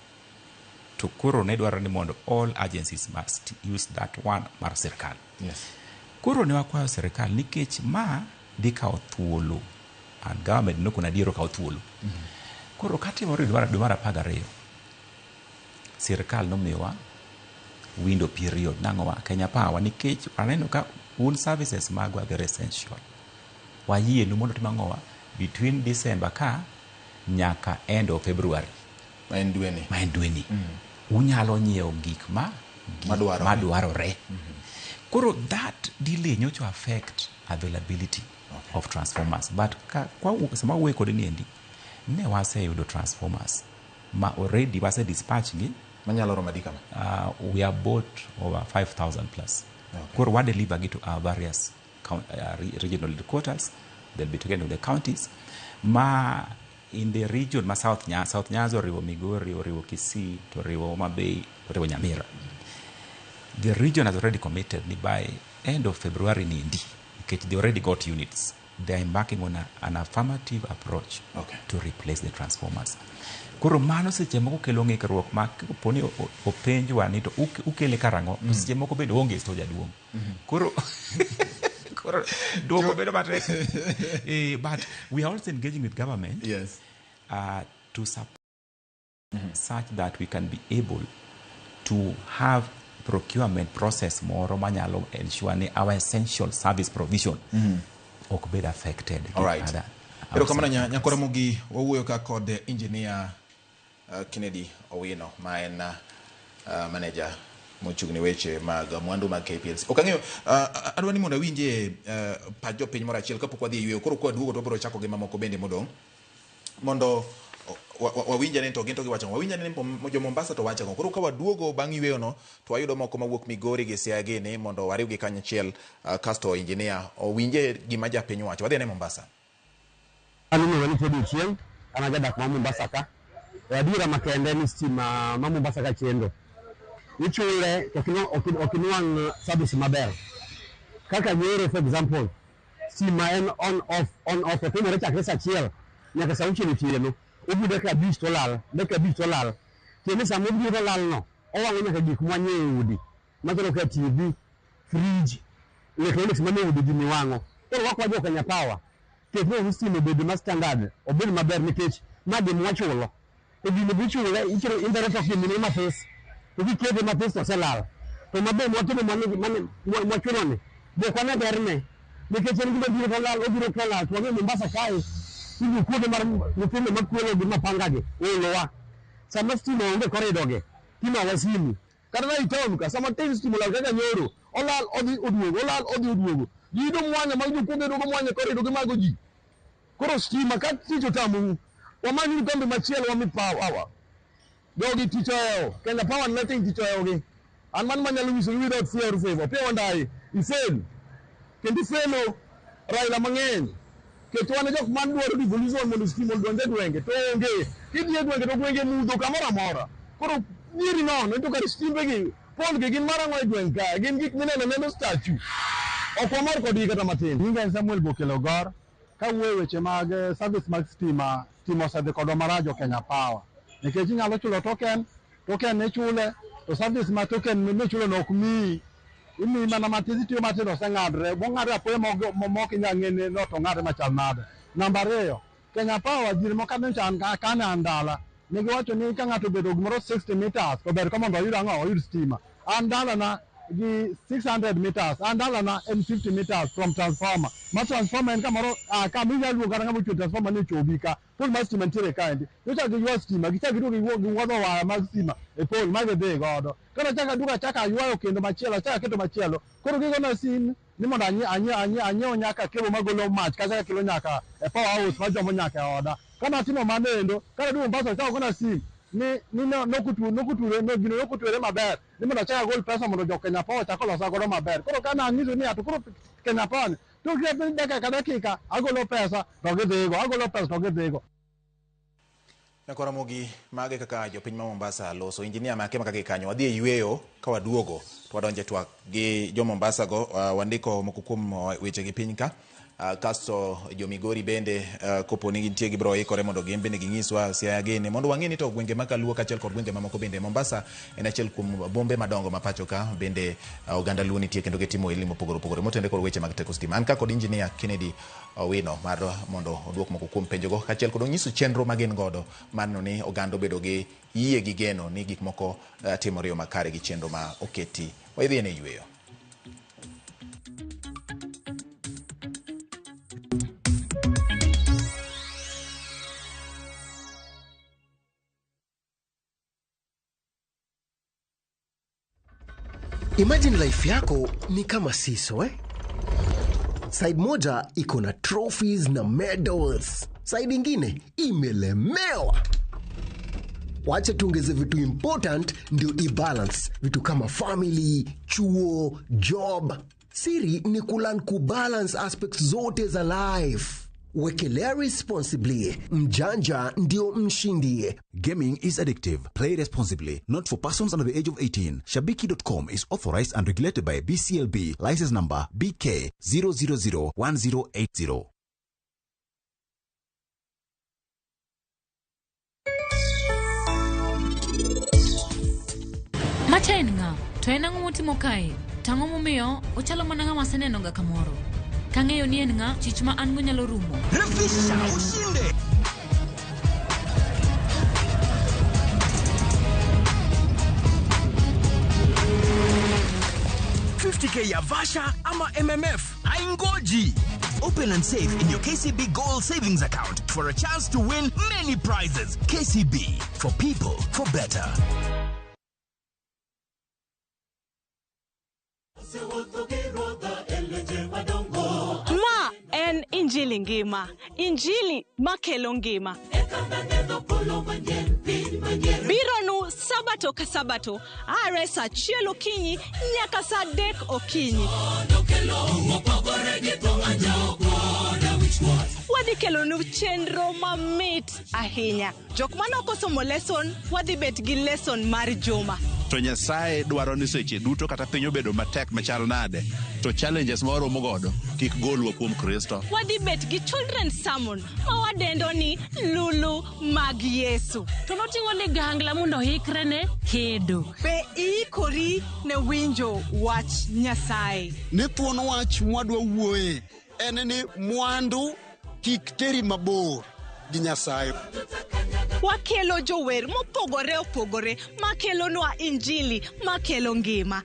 To koro ne dwarore ni mondo all agencies must use that one mar sirikal. Yes. Koro ne wakwayo sirikal nikech ma dhi kawo thuolo and government nokono adier okawo thuolo. Koro katimore dwe mar 12 sirikal nomiyowa window period nang'o wa Kenya Power nikech waneno ka un services magwa very essential. Wayienu mondo tim ang'owa between December ka nyaka end of February. Ma en dweni. Ma en dweni. Unyalo nyiewo gik ma Madwarore. madwarore. Koro that delay nyocha affect availability of transformers. But ka, kwa, sama wuoyo kode ni endi, ne waseyudo transformers ma already wase dispatch gi. Manyalo romo adi kama? We have bought over 5,000 plus. Okay. Koro wa deliver gi to our various regional headquarters. They'll be taken to the counties. Ma in the region ma South Nyanza, South Nyanza oriwo Migori, oriwo Kisii, to oriwo Homa Bay, oriwo Nyamira. The region has already committed ni by end of February ni ndi, nikech they already got units. They are embarking on an affirmative approach to replace the transformers. Koro mano seche moko kelo ng'ikruok ma kapo ni openjwa ni to ukele karang'o, to seche moko bende oonge store jaduong'. Koro koro duoko bedo matek. But we are also engaging with government to support such that we can be able to have procurement process moro manyalo ensure ni our essential service provision ok bed affected gi All right. other Erokamano outside nyakora Mugi, wawuoyo ka kod engineer Kennedy Owino ma en manager mochung' ne weche mag mwandu mag KPLC. Ok ang'eyo, adwa ni mondo awinje pach jopiny moro achiel kapok wadhi e yweyo. Koro kwaduogo to wabiro chako gi mamoko bende modong'. Mondo wawinj ane to gin to giwacho ang'o. Wawinj ane ni jo Mombasa to wacho ang'o. Koro ka waduogo bang' yweyo no to wayudo moko mawuok Migori gi Siaya gini mondo wariwgi kanyachiel, kasto engineer owinje gima japiny wacho. Wadhi ane Mombasa. An iluonga ni Teddy Ochieng, an ajadak ma Mombasa ka. E adiera makende ni stima ma Mombasa ka chendo. Ichule to ok inwang' service maber. Kaka nyoro for example, stima en on off on off otimore chakre saa achiel nyaka saa auchiel otieno. Obiro dakika abich to olal, dakika abich to olal. Tiende ni sama obiro to olal no, owang'o nyaka gik mwanyiewo e udi machalo kaka TV, fridge, electronics manie udi gini wang'o. Koro wakwa jo Kenya Power ketne stima obed ma standard, obed maber nikech ma gima wachulo. To gini bichule, ichulo interest of gini mathis. To kikete mathis to oselal. To maber mwatimo mwachulo ni, be ok wane berne. Nikech en gima biro to olal, obiro to olal. To wang'eyo Mombasa kae, idhi kuodhe mar nyithindo makwelo gi mapanga gi, oolowa. Sama stima onge korido gi, timawa simu. Kata na i town ka, sama tin stima olal kaka nyoro, olal odhi oduogo, olal odhi oduogo. Ji yudo mwanya mag jokuoge yudo mwanya korido gimago ji. Koro stima ka tich otamou, wamany kambi machielo wami power. Jogi tich ohewo, Kenya Power nothing tich ohewogi. An mano manyalo nyisogi without fear or favor. Opiyo Wandayi, ifail. Kendo ifelo Raila mang'eny. Nikech wan e jok man dwaro devolution mondo stima odonj e gwenge to onge. Kidhi e gwenge to gwenge mudho kamoro amora. Koro nyiri nono to kar stimbe gi pol gi gin marang'o e gweng' ka gin gik mineno neno statue. Ok wamor kodgi kata matin. Nyinga en Samuel Bokelo Gor. Kawuoyo e weche mag service mag stima, stima osedhi kodwa marach jo Kenya Power. Nikech inyalo chulo token, token ichule, to service ma token michulo no ok miyi. Imiyi mana matis, itiyo matin oseng'adre. Mong'adre apoya mok inyal ng'e ni no to ong'adre machal nade. Namba ariyo, Kenya Power jiri moko nyocha an kane an dala, ne giwacho ni ka ng'ato obedo gimoro 60 meters to ber ka mondo oyud ang'o, oyud stima. An dalana gi 600 meters, an dalana en 50 meters from transformer. Ma transformer en kamoro kama inyalo luongo kata ng'ama ochwe transformer ni ochobi ka. Pole mar stima nitiere kaendi. Nyocha giywa stima, gichak giduogo giwuodho waya mag stima e pole ma gidhi godo. Koro achako aduogo achako aywayo kendo machielo, achako aketo machielo. Koro gigona sim ni mondo anyiew nyaka cable magolo mach kacha kakelo nyaka e power house machomo nyaka e oda. Kane atimo mano endo, kane aduogo Mombasa achako gona sim ni nokuture no gino nokutwere maber ni mondo achak agol pesa mondo jo Kenya Power ochak olosa godo maber. Koro kane anyiso ni ato koro Kenya Power ni to dakika ka dakika agolo pesa to gidhigo, agolo pesa to gidhigo. Nyakwa mage kaka jopiny ma Mombasa loso injinia make maka gi kanyo wadhi e yweyo ka waduogo to wadonje twak gi jo Mombasa go wandiko moko kuom weche gi piny ka kasto jo Migori bende kopo ni gintie gibiro ikore mondo gin bende ginyiswa Siaya gini mondo wang'e ni to gwenge ma Kaluo kaachiel kod gwenge mamoko bende Mombasa en achiel kuom bombe madongo ma pacho ka bende oganda Luo nitie kendo gitimo ohelni mopogore opogore motenore kod weche mag teko stima. An ka kod injinia Kennedy Owino mar mondo oduok moko kuom penjogo kaachiel kod onyiso chenro ma gin godo mar neno ni oganda obedo gi yie gi geno ni gik moko timore yo makare gi chenro ma oketi. Wadhi e yweyo. Imagine life yako ni kama seesaw, eh? Side moja iko na trophies na medals, side ingine imelemewa. Wacha tuongeze vitu important ndio ibalance, vitu kama family, chuo, job. Siri ni kulearn kubalance aspects zote za life. Wekelea responsibly. Mjanja ndio mshindi. Gaming is addictive. Play responsibly. Not for persons under the age of 18. Shabiki.com is authorized and regulated by BCLB. License number BK 0001080. Macha en ng'a? To en ang'o motimo kae? To ang'o momiyo ochalo mana ng'ama asenenoga kamoro? Kang'eyo ni en ng'a, chich ma an go nyalo rumo. Refisha ushinde. $50K ya Vasha ama MMF haingoji. Open and save in your KCB Gold Savings Account for a chance to win many prizes. KCB, for people, for better. Ma en Injili ngima, Injili makelo ngima. Bironu Sabato ka Sabato, are saa achiel okinyi nyaka saa adek okinyi. Wadhi kelonu chenro mamit ahinya. Jok manok osomo lesson, wadhi bet gi lesson mar juma. To Nyasaye dwaro ni seche duto kata piny obedo matek machal nade, to challenges ma waromo godo kik golwa kuom Kristo. Wadhi bet gi children's sermon ma wadendo ni Lulu mag Yesu. To noting'o ligangla mondo oikre ne kedo. Be iikori ne winjo wach Nyasaye? Ni thuon wach mwadwa wuoye en ni mwandu kik teri mabor gi Nyasaye. Wakelo jower mopogore opogore makelonwa injili makelo ngima.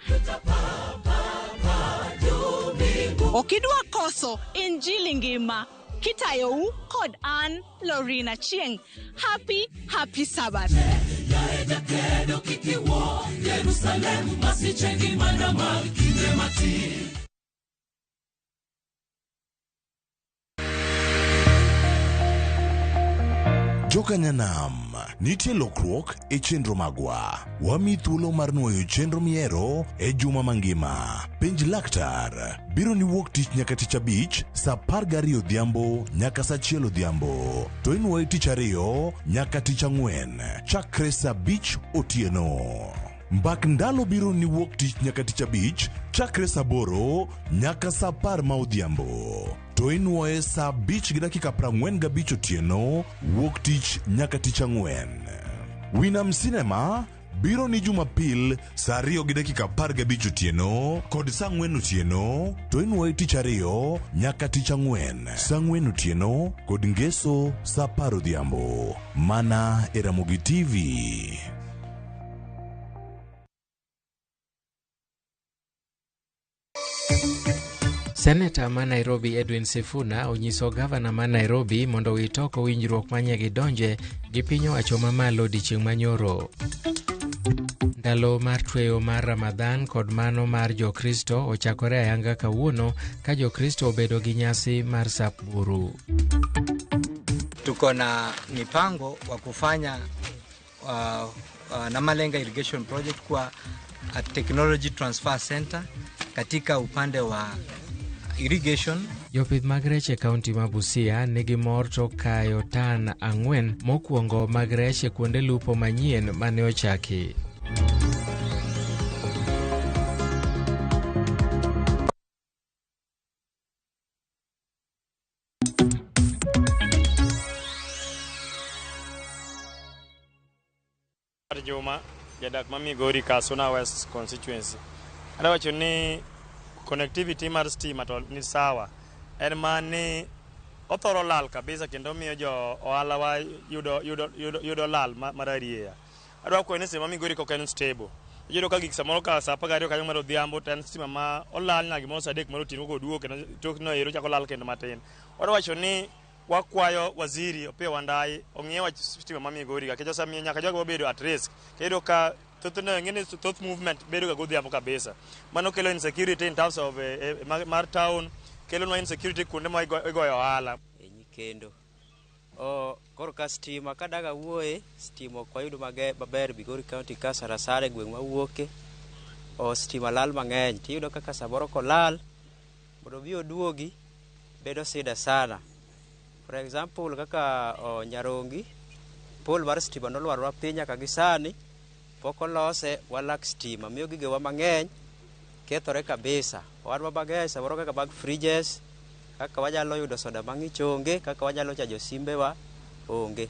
Okidwa koso injili ngima kitayou kod an Lorina Chieng. Happy, happy Sabbath. Jerusalem masiche ngimana mag kinde matin. Jokanyanam, nitie lokruok e chenro magwa. Wami thuolo mar nuoyo chenro miero e juma mangima. Penj laktar biro ni wuok tich nyaka tich abich saa 12 odhiambo nyaka saa 1 odhiambo. To inuoye tich ariyo nyaka tich ang'wen chakre saa 5 otieno. Mbak ndalo biro ni wuok tich nyaka tich abich chakre saa 8 nyaka saa 10 ma odhiambo. To inuoye saa 5:45 otieno wuok tich nyaka tich ang'wen. Winam Cinema biro ni Jumapil saa 2:15 otieno kod saa 4 otieno to inuoye tich ariyo nyaka tich ang'wen saa 4 otieno kod ngeso saa 10 odhiambo mana e Ramogi TV. Seneta ma Nairobi Edwin Sifuna onyiso gavana ma Nairobi mondo owit oko winjruok manye gidonje gi piny owacho mamalo odiechieng' manyoro. Ndalo mar tweyo mar Ramadhan kod mano mar Jokristo ochakore ayanga kawuono ka Jokristo obedo gi nyasi mar sap buru. Tuko na mipango wa kufanya Namalenga Irrigation Project kwa a technology transfer center katika upande wa irrigation. Jopith mag rech e kaunti ma Busia nigi mor to kayo tan 4 mokwongo mag rech e kuonde lupo manyien mane ochaki. Juma, jadak ma Migori Kasuna West constituency. Adwa wacho ni connectivity mar stima to ni sawa. En ma ni othoro lal kabisa kendo miyo jo ohala wa yudo lal mar arieya. Adwa kwayo ni stima Migori kok en stable. Iyudo ka gik samoro ka saa 12 kanyo mar odhiambo to en stima ma olal nyaka gimoro saa 3 mar otieno koduogo kendo tok no ero chako lal kendo matin. Adwa wacho ni wakwayo waziri Opiyo Wandayi ong'iye wach stima ma Migori ka nikech osemiyo nyaka jogo obedo at risk. Iyudo ka thothne ing'e thoth movement bedo ga godhiambo kabisa. Mano kelo insecurity in terms of mar town, kelonwa insecurity kuonde ma igoyo ohala. E nyikendo. Koro ka stima kadaga wuoye, stima ok wayudo maber Migori County ka sarasara e gweng' mawuoke. Stima lal mang'eny. Tiyudo kaka samoro kolal, mondo obi oduogi, bedo sida sana. For example, kaka Nyarongi, pole mar stima nolwarwa piny nyaka gi sani, pok olose, walak stima. Miyo gigewa mang'eny kethore kabisa. Owadwa mang'eny samoro kaka mag fridges, kaka wanyalo yudo soda mang'ich onge, kaka wanyalo chajo simbewa onge.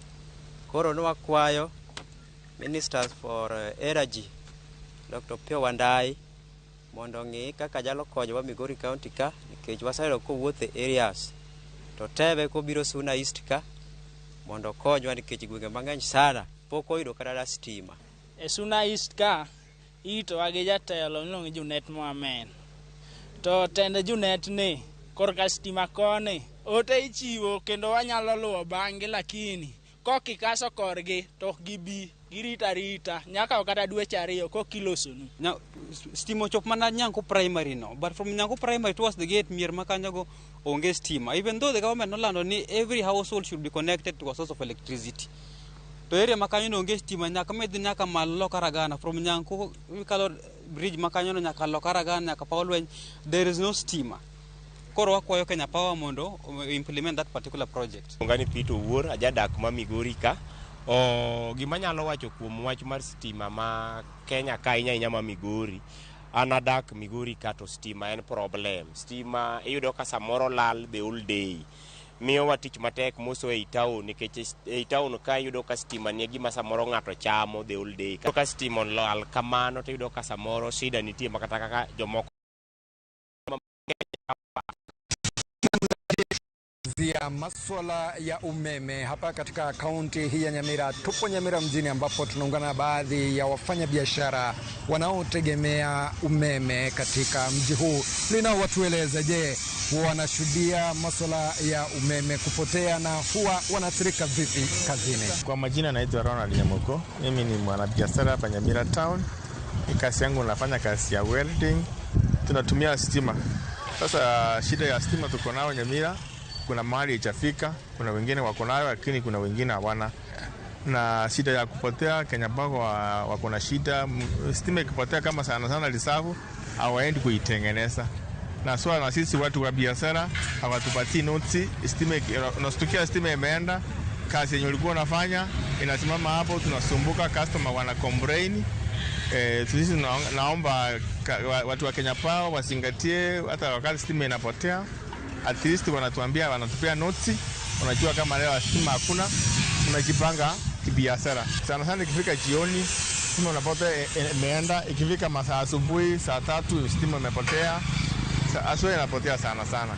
Koro nwakwayo Ministers for Energy, Dr. Opiyo Wandayi, mondo ong'i kaka nyalo konyowa Migori County ka, nikech waseyudo kowuotho e areas. To teme kobiro Suna East ka, mondo okonywa nikech gwenge mang'eny sana pok oyudo kata stima. E Suna East ka, itowa gi jatelo miluongo ni Junet Mohamed. To tend Junet ni, korka stima koni, ote ichiwo kendo wanyalo luwo bang'gi lakini kokikaso korgi to ok gibi, girito arita nyaka kata dweche 2 kok ilosonu. Stima ochop mana Nyanko Primary no, but from Nyanko Primary towards the gate mier makanyogo onge stima. Even though the government nolando ni every household should be connected to a source of electricity. To area makanyo no onge stima nyaka medhi nyaka malo loka Ragana, from Nyanko ikalo bridge makanyo no nyaka loka Ragana nyaka Paulweny, there is no stima. Koro wakwayo Kenya Power mondo implement that particular project. Ongani Peter Owuor, ajadak ma Migori ka. Gima anyalo wacho kuom wach mar stima ma Kenya ka ahinya ahinya ma Migori. An adak Migori ka to stima en problem. Stima iyudo ka samoro lal the whole day. Miyowa tich matek moso ei town nikech ei town ka iyudo ka stima ni e gima samoro ng'ato chamo the whole day. Ka stima olal kamano to iyudo ka samoro shida nitie makata kaka jomoko zia maswala ya umeme hapa katika kaunti hii ya Nyamira. Tupo Nyamira mjini ambapo tunaungana na baadhi ya wafanyabiashara wanaotegemea umeme katika mji huu. Linao watueleze, je, wanashuhudia maswala ya umeme kupotea na huwa wanaathirika vipi kazini? Kwa majina naitwa Ronald Nyamoko. Mimi ni mwanabiashara hapa Nyamira town. Kazi yangu nafanya kazi ya welding. Tunatumia stima. Sasa shida ya stima tuko nayo Nyamira, kuna mahali haijafika, kuna wengine wako nayo lakini kuna wengine hawana. Na shida ya kupotea, Kenya Power wako na shida. Stima ikipotea kama sana sana lisafu, hawaendi kuitengeneza. Na swala na sisi watu wa biashara hawatupatii noti. Stima unastukia stima imeenda, kazi yenye ulikuwa unafanya inasimama hapo, tunasumbuka, customer wana complain. Sisi naomba watu wa Kenya Power wazingatie, hata wakati stima inapotea at least wanatuambia, wanatupea noti. Unajua kama leo stima hakuna, unajipanga kibiashara. Sana sana ikifika jioni stima unapotea imeenda, ikifika masaa asubuhi saa 3 stima imepotea. Asubuhi inapotea sana sana.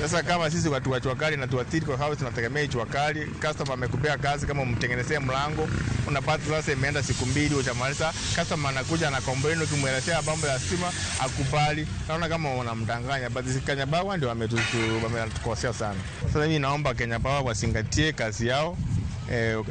Sasa kama sisi watu wa jua kali na tuathiri kwa sababu tunategemea jua kali, customer amekupea kazi kama umtengenezee mlango, unapata sasa imeenda siku 2 hujamaliza, customer anakuja na complain, ukimuelezea mambo ya stima akubali. Naona kama unamdanganya, but Kenya Power ndio wametukosea sana. Sasa mimi naomba Kenya Power wazingatie kazi yao.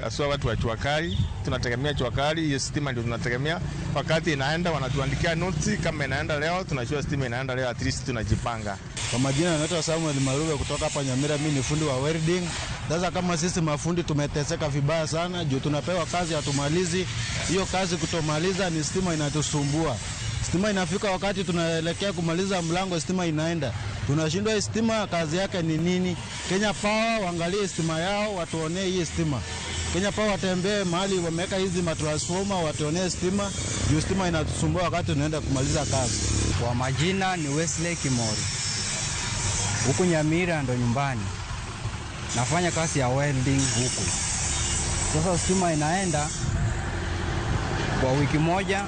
Aswa watu wa jua kali, tunategemea jua kali, hiyo stima ndio tunategemea. Wakati inaenda wanatuandikia noti, kama inaenda leo tunajua stima inaenda leo, at least tunajipanga. Kwa majina naitwa Samuel Marube kutoka hapa Nyamira, mimi ni fundi wa welding. Sasa kama sisi mafundi tumeteseka vibaya sana juu tunapewa kazi hatumalizi. Hiyo kazi kutomaliza ni stima inatusumbua. Stima inafika wakati tunaelekea kumaliza mlango, stima inaenda. Tunashindwa stima kazi yake ni nini? Kenya Power waangalie stima yao, watuonee hii stima. Kenya Power watembee mahali wameweka hizi matransformer, watuonee stima juu stima inatusumbua wakati tunaenda kumaliza kazi. Kwa majina ni Wesley Kimori. Huku Nyamira ndo nyumbani. Nafanya kazi ya welding huku. Sasa stima inaenda kwa wiki moja,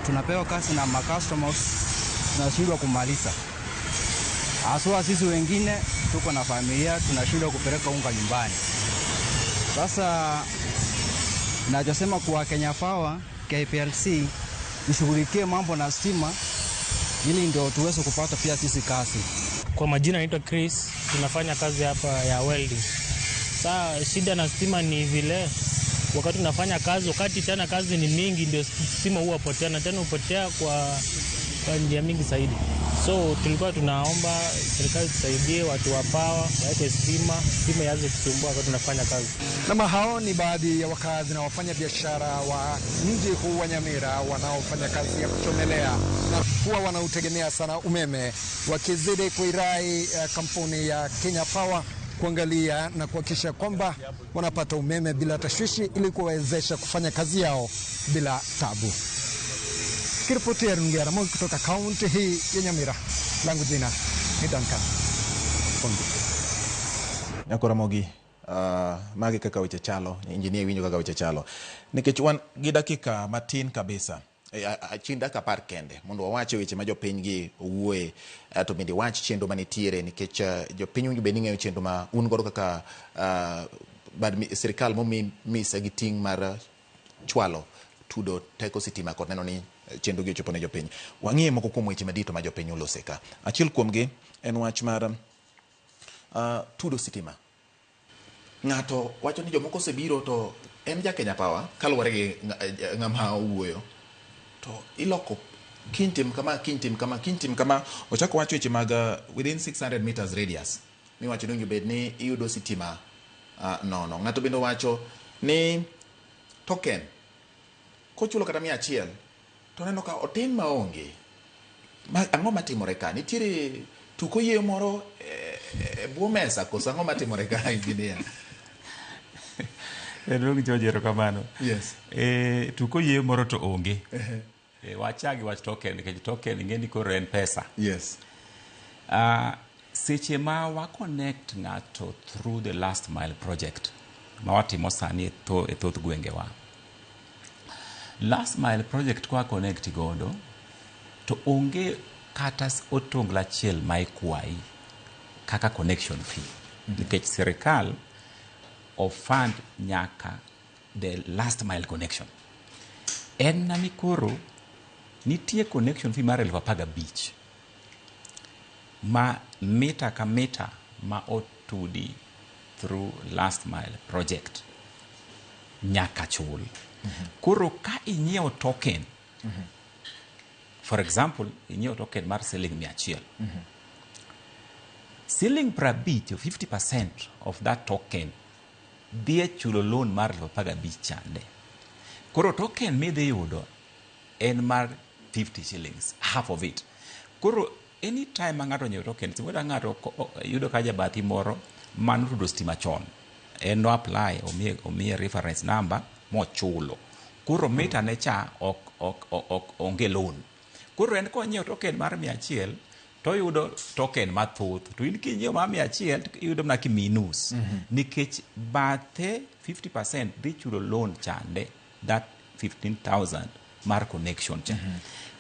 tunapewa kazi na ma-customers, tunashindwa kumaliza. Haswa sisi wengine tuko na familia, tunashindwa kupeleka unga nyumbani. Sasa nachosema kwa Kenya Power, KPLC ishughulikie mambo na stima ili ndio tuweze kupata pia sisi kazi. Kwa majina naitwa Chris, tunafanya kazi hapa ya welding. Sasa shida na stima ni vile wakati tunafanya kazi, wakati tena kazi ni mingi ndio stima huwa potea, na tena hupotea kwa njia mingi zaidi. So tulikuwa tunaomba serikali tusaidie watu wa power waeke stima, stima ianze kusumbua wakati tunafanya kazi. Na hao ni baadhi ya wakazi na wafanya biashara wa mji huu wa Nyamira wanaofanya kazi ya kuchomelea na huwa wanautegemea sana umeme, wakizidi kuirai kampuni ya Kenya Power kuangalia na kuhakikisha kwamba wanapata umeme bila tashwishi ili kuwawezesha kufanya kazi yao bila tabu. Kiripoti ya Runinga Ramogi kutoka kaunti hii ya Nyamira. Langu jina ni Duncan Fondi. Nyako Ramogi, magi kaka weche chalo, engineer winjo kaka weche chalo. Nikech wan gi dakika matin kabisa. Achien dakika 10 kende mondo wawache weche ma jopiny gi owuoye, to bende wach chenro manitiere nikech jopiny winjo bende ng'eyo chenro ma un godo kaka bad sirikal momi mise gi ting' mar chwalo tudo teko sitima kod neno ni chenro gi ochopo ne jopiny. Wang'iye moko kuom weche madito ma jopiny olose ka. Achiel kuomgi en wach mar tudo sitima. Ng'ato wacho ni jomoko osebiro to en ja Kenya Power kaluwore gi ng'ama owuoyo to iloko kiny tim kama, kiny tim kama, kiny tim kama. Ochako wacho weche mag within 600 meters radius miwacho ni owinjo bed ni iyudo sitima nono. Ng'ato bende owacho ni token kochulo kata 100 to neno ka otim maonge. Ang'o matimore ka? Nitiere Tuk oyieyo moro e bwo mesa koso ang'o matimore ka engineer? Jaduong' George, erokamano. Yes. Tuk oyieyo moro to onge. Wachak gi wach token nikech token ing'e ni koro en pesa. Yes. Seche ma wa connect ng'ato through the last mile project ma watimo sani e thoth gwengewa. Last mile project kwa connect godo to onge kata otonglo achiel ma ikwayi kaka connection fee. Nikech sirikal o fund nyaka the last mile connection. En na ni koro nitie connection fee mar 15,000 ma mita ka mita ma otudi through last mile project nyaka chul. Koro ka inyiewo token, for example, inyiewo token mar siling 100. Siling 50, 50% of that token dhi e chulo loan mar 15,000 chande. Koro token midhi yudo en mar 50 shillings, half of it. Koro anytime ma ng'ato onyiewo token, samoro ng'ato yudo ka jabathi moro manotudo stima chon, en no apply, omiye reference number mochulo. Koro mita ne cha ok onge loan. Koro en konyiewo token mar 100 to oyudo token mathoth. To in kinyiewo mar 100 to iyudo mana kimiyi nus. Nikech bathe 50% dhi chulo loan chande, that 15,000 mar connection cha.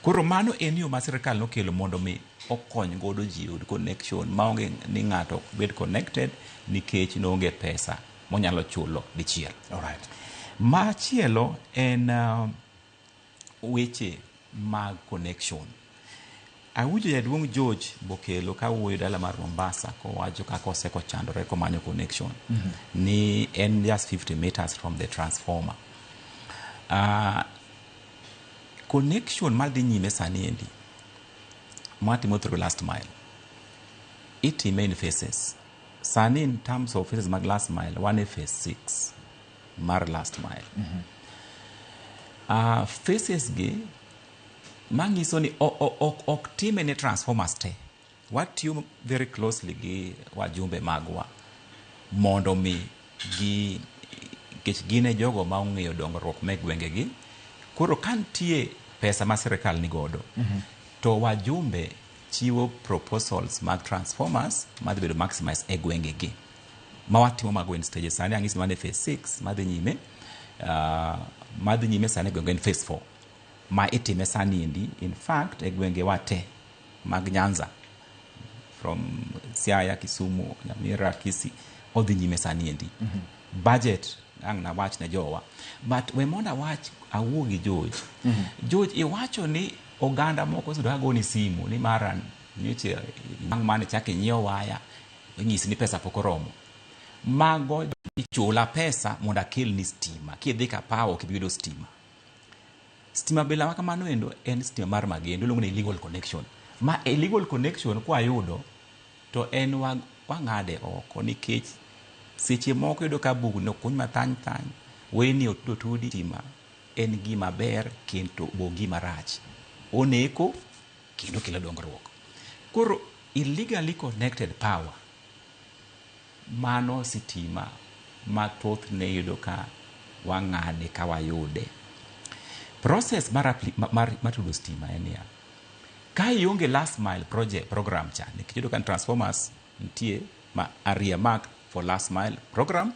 Koro mano en yo ma sirikal nokelo mondo mi okony godo ji yud connection maonge ni ng'ato ok bed connected nikech noonge pesa monyalo chulo dichiel. Alright. Machielo en weche mag connection. Awinjo jaduong' George Bokelo ka wuoyo dala mar Mombasa kowacho kaka oseko chandore komanyo connection. Ni en just 50 meters from the transformer. Connection madhi nyime sani endi matimo through last mile itime in phases. Sani in terms of phases mag last mile, wan e phase 6 mar last mile. Phases gi manyiso ni ok time ne transformers te. Watiyo very closely gi wajumbe magwa mondo mi gi nikech gin e jogo ma ong'eyo dongruok me gwengegi. Koro ka nitie pesa ma sirikal ni godo, to wajumbe chiwo proposals mag transformers madhi bedo maximize e gwengegi. Ma watimo mago in stages. Sani ang'isi ni wan e phase 6 madhi nyime, madhi nyime sani e gwenge en phase 4. Ma itime sani endi, in fact, e gwengewa te mag Nyanza, from Siaya, Kisumu, Nyamira, Kisii, odhi nyime sani endi. Budget ang' nawach ne jowa. But we mondo awach awuo gi George. George, iwacho ni oganda moko osebedo ka goni simu ni mara nyocha bang' mane chak inyiew waya, inyisi ni pesa pok oromo. Mago ichula pesa mondo akelni stima. Kidhi ka power ok ibi yudo stima. Stima bila ma kamano endo en stima mar magendo, iluongo ni illegal connection. Ma illegal connection kwayudo to en wang'ade oko nikech seche moko iyudo ka bugni okuny mathany thany, weyni otudi stima en gima ber kendo bo gima rach. Oneko kendo kelo dongruok. Koro illegally connected power, mano sitima ma thothne iyudo ka wang'ade ka wayude. Process mar tudo stima en niya, ka ionge last mile project program cha, nikech iyudo ka transformers nitie ma are earmarked for last mile program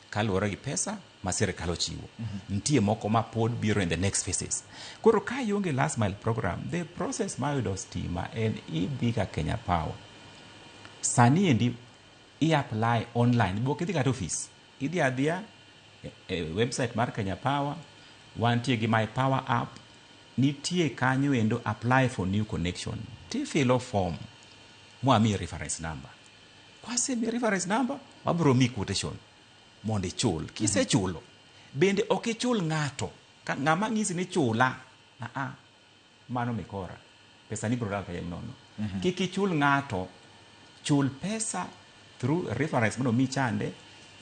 kaluwore gi pesa ma sirikal ochiwo. Nitie moko ma pod biro in the next phases. Koro ka ionge last mile program, the process mar yudo stima en idhi ka Kenya Power. Sani endi i apply online, bok idhi kata ofis. Idhi adhiya e website mar Kenya Power, wantie gi My Power app, nitie kanyo endo apply for new connection. Tifilo form, mwamiyi reference number. Kwasemiyi reference number, wabiro miyi quotation mondo ichul. Kisechulo, bende ok ichul ng'ato. Ka ng'ama ng'isi ni chula, mano mikora. Pesa ni biro lal kayiem nono. Kik ichul ng'ato, chul pesa through reference mondo mi chande,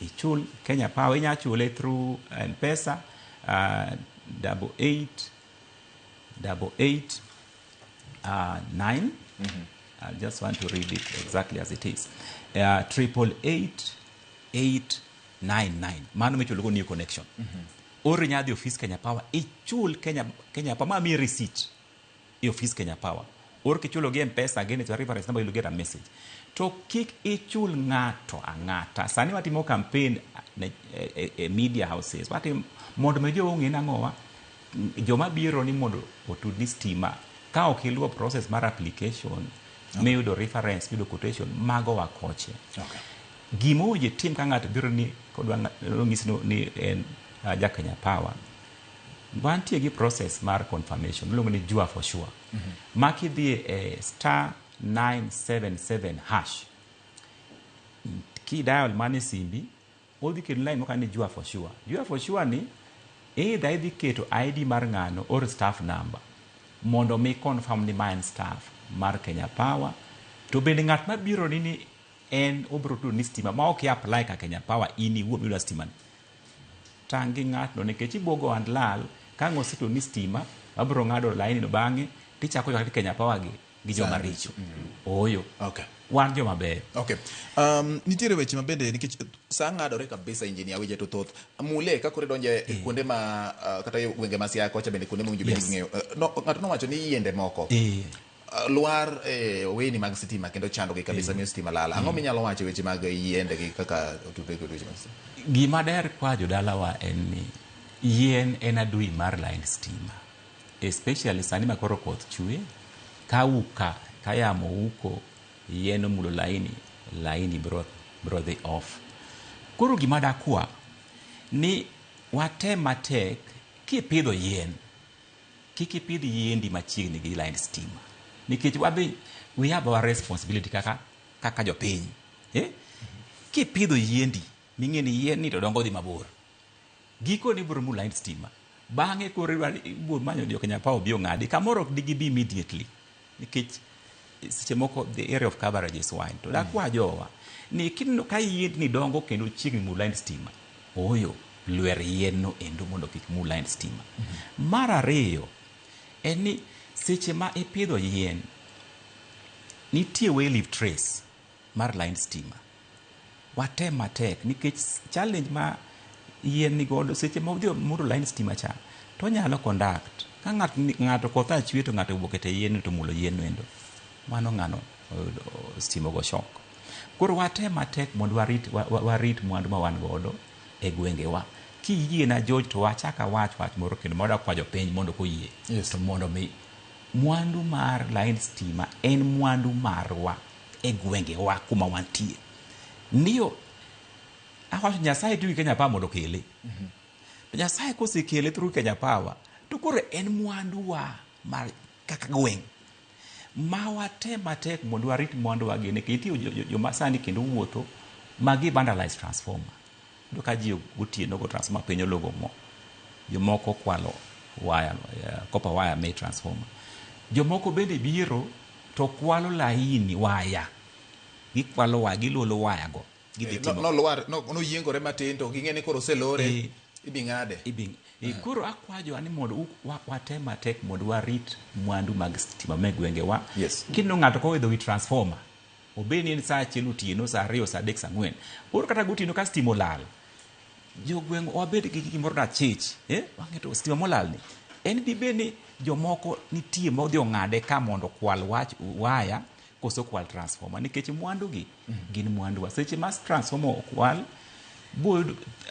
ichul Kenya Power, inya chule through M-Pesa, 88 88 9. I just want to read it exactly as it is. 888899. Mano michulo go new connection. Or inyalo dhi ofis Kenya Power, ichul Kenya Power, ma miyi receipt e ofis Kenya Power. Or kichulo gi M-Pesa, again it's a reference number, you'll get a message. To kik ichul ng'ato ang'ata. Sani watimo campaign ne, e media houses. Watimo mondo mi jo ong'e nang'owa joma biro ni mondo otudni stima ka ok iluwo process mar application miyudo reference, miyudo quotation, mago wakoche. Gima owinjo itim ka ng'ato biro ni kodwa ng'isi ni en ja Kenya Power, wantie gi process mar confirmation miluongo ni Jua for sure. Ma kidhi e star 977 hash, kidial mano e simbi, odhi kelo line moko ni Jua for sure. Jua for sure ni either idhi keto ID mar ng'ano or staff number mondo mi confirm ni ma en staff mar Kenya Power. To bende ng'at mabiro ni en obiro tudo ni stima ma ok i apply ka Kenya Power, in iwuon miyudo stima ni. Tang' gi ng'atno nikech ibuogo ohand lal ka ang' osetudo ni stima mabiro ng'ado line no bang'e tichako ywak ni Kenya Power gi joma richo. Ooyo. Wan joma beyo. Okay. Nitiere weche ma bende nikech sa ng'adore kabisa, engineer, weche to thoth. Mule ka koro idonje e kuonde ma kata e gwenge ma Siaya kocha bende kuonde mowinjo bed ni ging'eyo. No, ng'ato nowacho ni yiende moko lwar e oweni mag sitima kendo chandogi kabisa, miyo sitima lal. Ang'o minyalo wacho e weche mag yiende gi kaka otudre kod weche mag sitima? Gima daher kwa jodalawa en ni yien en adui mar line stima. Especially sani ma koro koth chwe, ka uka, ka yamo uko, yien omulo laini, laini bro dhi off. Koro gima dakwa ni watem matek kipidho yien, kik ipidh yiendi machiegni gi line stima. Nikech wabe we have our responsibility kaka jopiny. Eh? Kipidho yiendi, ming'e ni yien ni to dongo dhi mabor. Gikone ibiro mulo line stima. Bang'e koro ibiro manyo jo Kenya Power obi ong'adi. Kamoro ok digibi immediately. Nikech seche moko the area of coverage is wide. To dakwa jowa ni kineno ka yiendni dongo kendo chiegni mulo line stima. Ooyo, lwer yien no endo mondo kik mul line stima. Mar ariyo, en ni seche ma ipidho yien, nitie wayleave trace mar line stima. Watem matek nikech challenge ma yien ni godo seche ma odhi omulo line stima cha to onyalo conduct. Ka ng'ato koth a chwe to ng'ato owuok e tie yien to omulo yien no endo. Mano ng'ano oyudo stima ogo shock. Koro watem matek mondo warit mwandu ma wan godo e gwengewa. Kiyiena George to wachak awach wach moro kendo ma wadwa kwayo jopiny mondo koyie. To mondo mi mwandu mar line stima en mwandu marwa e gwengewa kuma wantie. Ndiyo, awacho Nyasaye tiyo gi Kenya Power mondo okele. To Nyasaye kosekele through Kenya Power, to koro en mwanduwa mar kaka gweng'. Ma watem matek mondo warit mwanduwa gi nikech nitie joma sani kendo wuotho ma gi vandalize transformer. Iyudo ka ji gotieno go transformer piny ologo mo. Jomoko kwalo waya, copper wire me transformer. Jomoko bende biro to kwalo laini waya. Gikwalo waya, giluolo waya go. Gidhi timo. Nolwar, noyiengore matin to ging'e ni koro oselore, ibi ng'ade. Koro akwajo ni mondo watem matek mondo warit mwandu mag stima me gwengewa. Kineno ng'ato koidho wi transformer, obed ni en saa 1 otieno, saa 2, saa 3, saa 4. Koro kata gotieno ka stima olal, jogweng' wabed gi gimoro na chich, eh? Wang'e to stima molal ni. En dibed ni jomoko nitie modhi ong'ade ka mondo okwal wach waya koso kwal transformer nikech mwandu gi gin mwanduwa. Seche ma transformer okwal,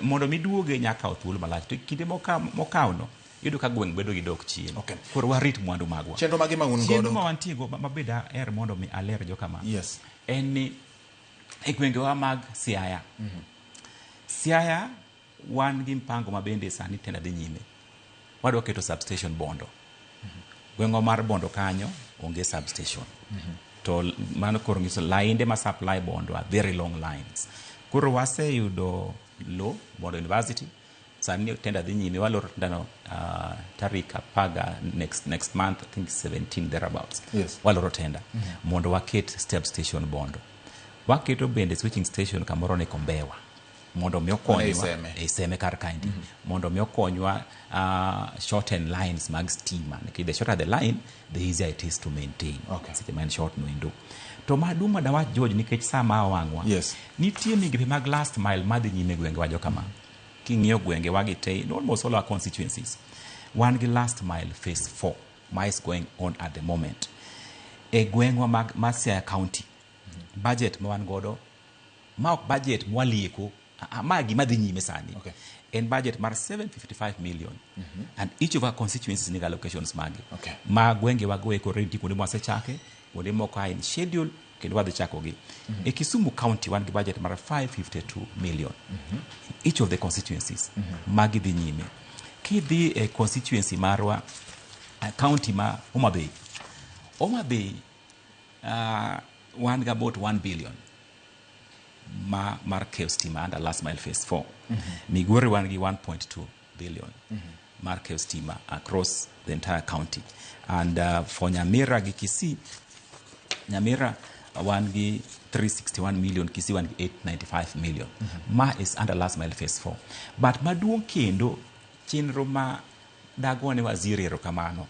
mondo miduoge nyaka kaw thuolo malach. To kinde mokaw no, iyudo ka gweng' bedo gi dok chien. Koro warit mwandu magwa. Chenro mage ma un Chenro godo? ma wantie go ma bende aher mondo mi aler jokama. En ni e gwengewa mag Siaya. Siaya wan gi mpango ma bende sani tenda dhi nyime. Wadwa keto substation Bondo. Gweng'wa mar Bondo kanyo onge substation. To mano koro nyiso lainde ma supply Bondo are very long lines. Koro waseyudo lo Bondo University. Sani tenda dhi nyime, waloro tenda no tarik apaga next month, I think 17 thereabouts. Waloro tenda mondo waket substation Bondo. Waketo bende switching station kamoro ni Kombewa. Mondo mi Mano okonywa e Seme. e Seme kar kaendi. Mondo mi okonywa shorten lines mag stima. Nikech the shorter the line, the easier it is to maintain. Seche ma en short no endo. To maduong' madawach George nikech sa ma owang'wa. Nitie migepe mag last mile madhi nyime e gwengewa jokama. King'iyo gwengewa gi te, in almost all our constituencies, wan gi last mile phase 4 ma is going on at the moment. E gweng'wa mag, mar Siaya County, budget ma wan godo, ma ok budget mwalieko, ma gima dhi nyime sani. En budget mar 755 million. And each of our constituencies nigi allocations mage. Ma gwengewa go eko already kuonde mwasechake, kuonde moko are in schedule, kendo wadhi chakogi. E Kisumu County wan gi budget mar 552 million. Each of the constituencies magi dhi nyime. Kidhi e constituency marwa, county ma Homa Bay, Homa Bay wan gi about 1 billion ma mar keyo stima under last mile phase 4. Migori wan gi 1.2 billion mar keyo stima across the entire county. And for Nyamira gi Kisii, Nyamira wan gi 361 million, Kisii wan gi 895 million. Ma is under last mile phase 4. But maduong' kendo chenro ma dagone waziri erokamano.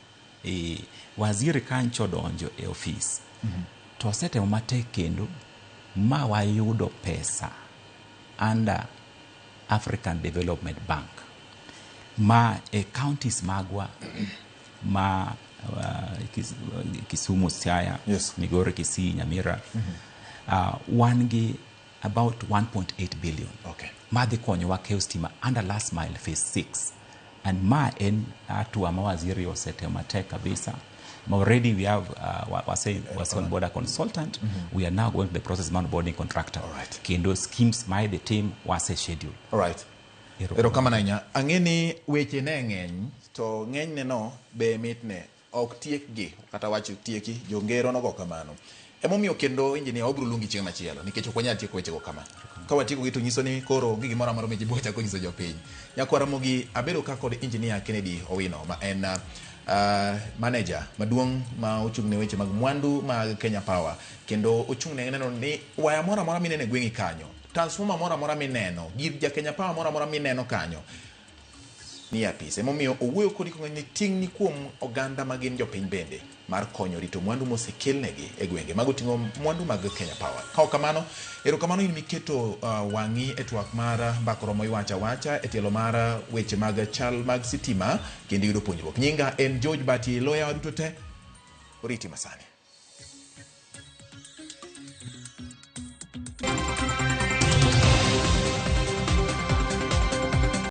Waziri kancho donjo e ofis to osetemo matek kendo ma wayudo pesa under African Development Bank ma e counties magwa ma Kisumu, Siaya, Migori, Kisii, Nyamira, wan gi about 1.8 billion madhi konyowa keyo stima under last mile phase 6. And ma en hatua ma waziri osetemo matek kabisa. Ma already we have wase on board a consultant. We are now going to the process of onboarding contractor. Kendo schemes ma idhi tim wase schedule. All right. Erokamano ahinya. Ang'e ni weche ne ng'eny to ng'enyne no be mitne ok tiekgi kata wach tieki jongero nogo kamano. Emomiyo kendo engineer wabiro luongi chieng' machielo nikech ok wanyal tieko wechego kama. Ka watieko gi to nyiso ni koro onge gimoro amora ma ji biro chako nyiso jopiny. Nyakwar Ramogi abedo ka kod engineer Kennedy Owino ma en manager maduong' ma ochung' ne weche mag mwandu mag Kenya Power kendo ochung' ne neno ni waya moro amora mineno e gweng'i kanyo, transformer moro amora mineno, gir ja Kenya Power moro amora mineno kanyo ni e apis. Emomiyo owuoyo kodi kong'eyo ni ting' ni kuom oganda ma gin jopiny bende mar konyo rito mwandu mosekelnegi e gwenge mago ting'o mwandu mag Kenya Power. Ka ok kamano, erokamano in miketo wang'i e twak mar mbaka romo iwacho awacha e tielo mar weche mag chal mag sitima kendo iyudo puonjruok. Nyinga en George Bati, loya waduto te, oriti masani.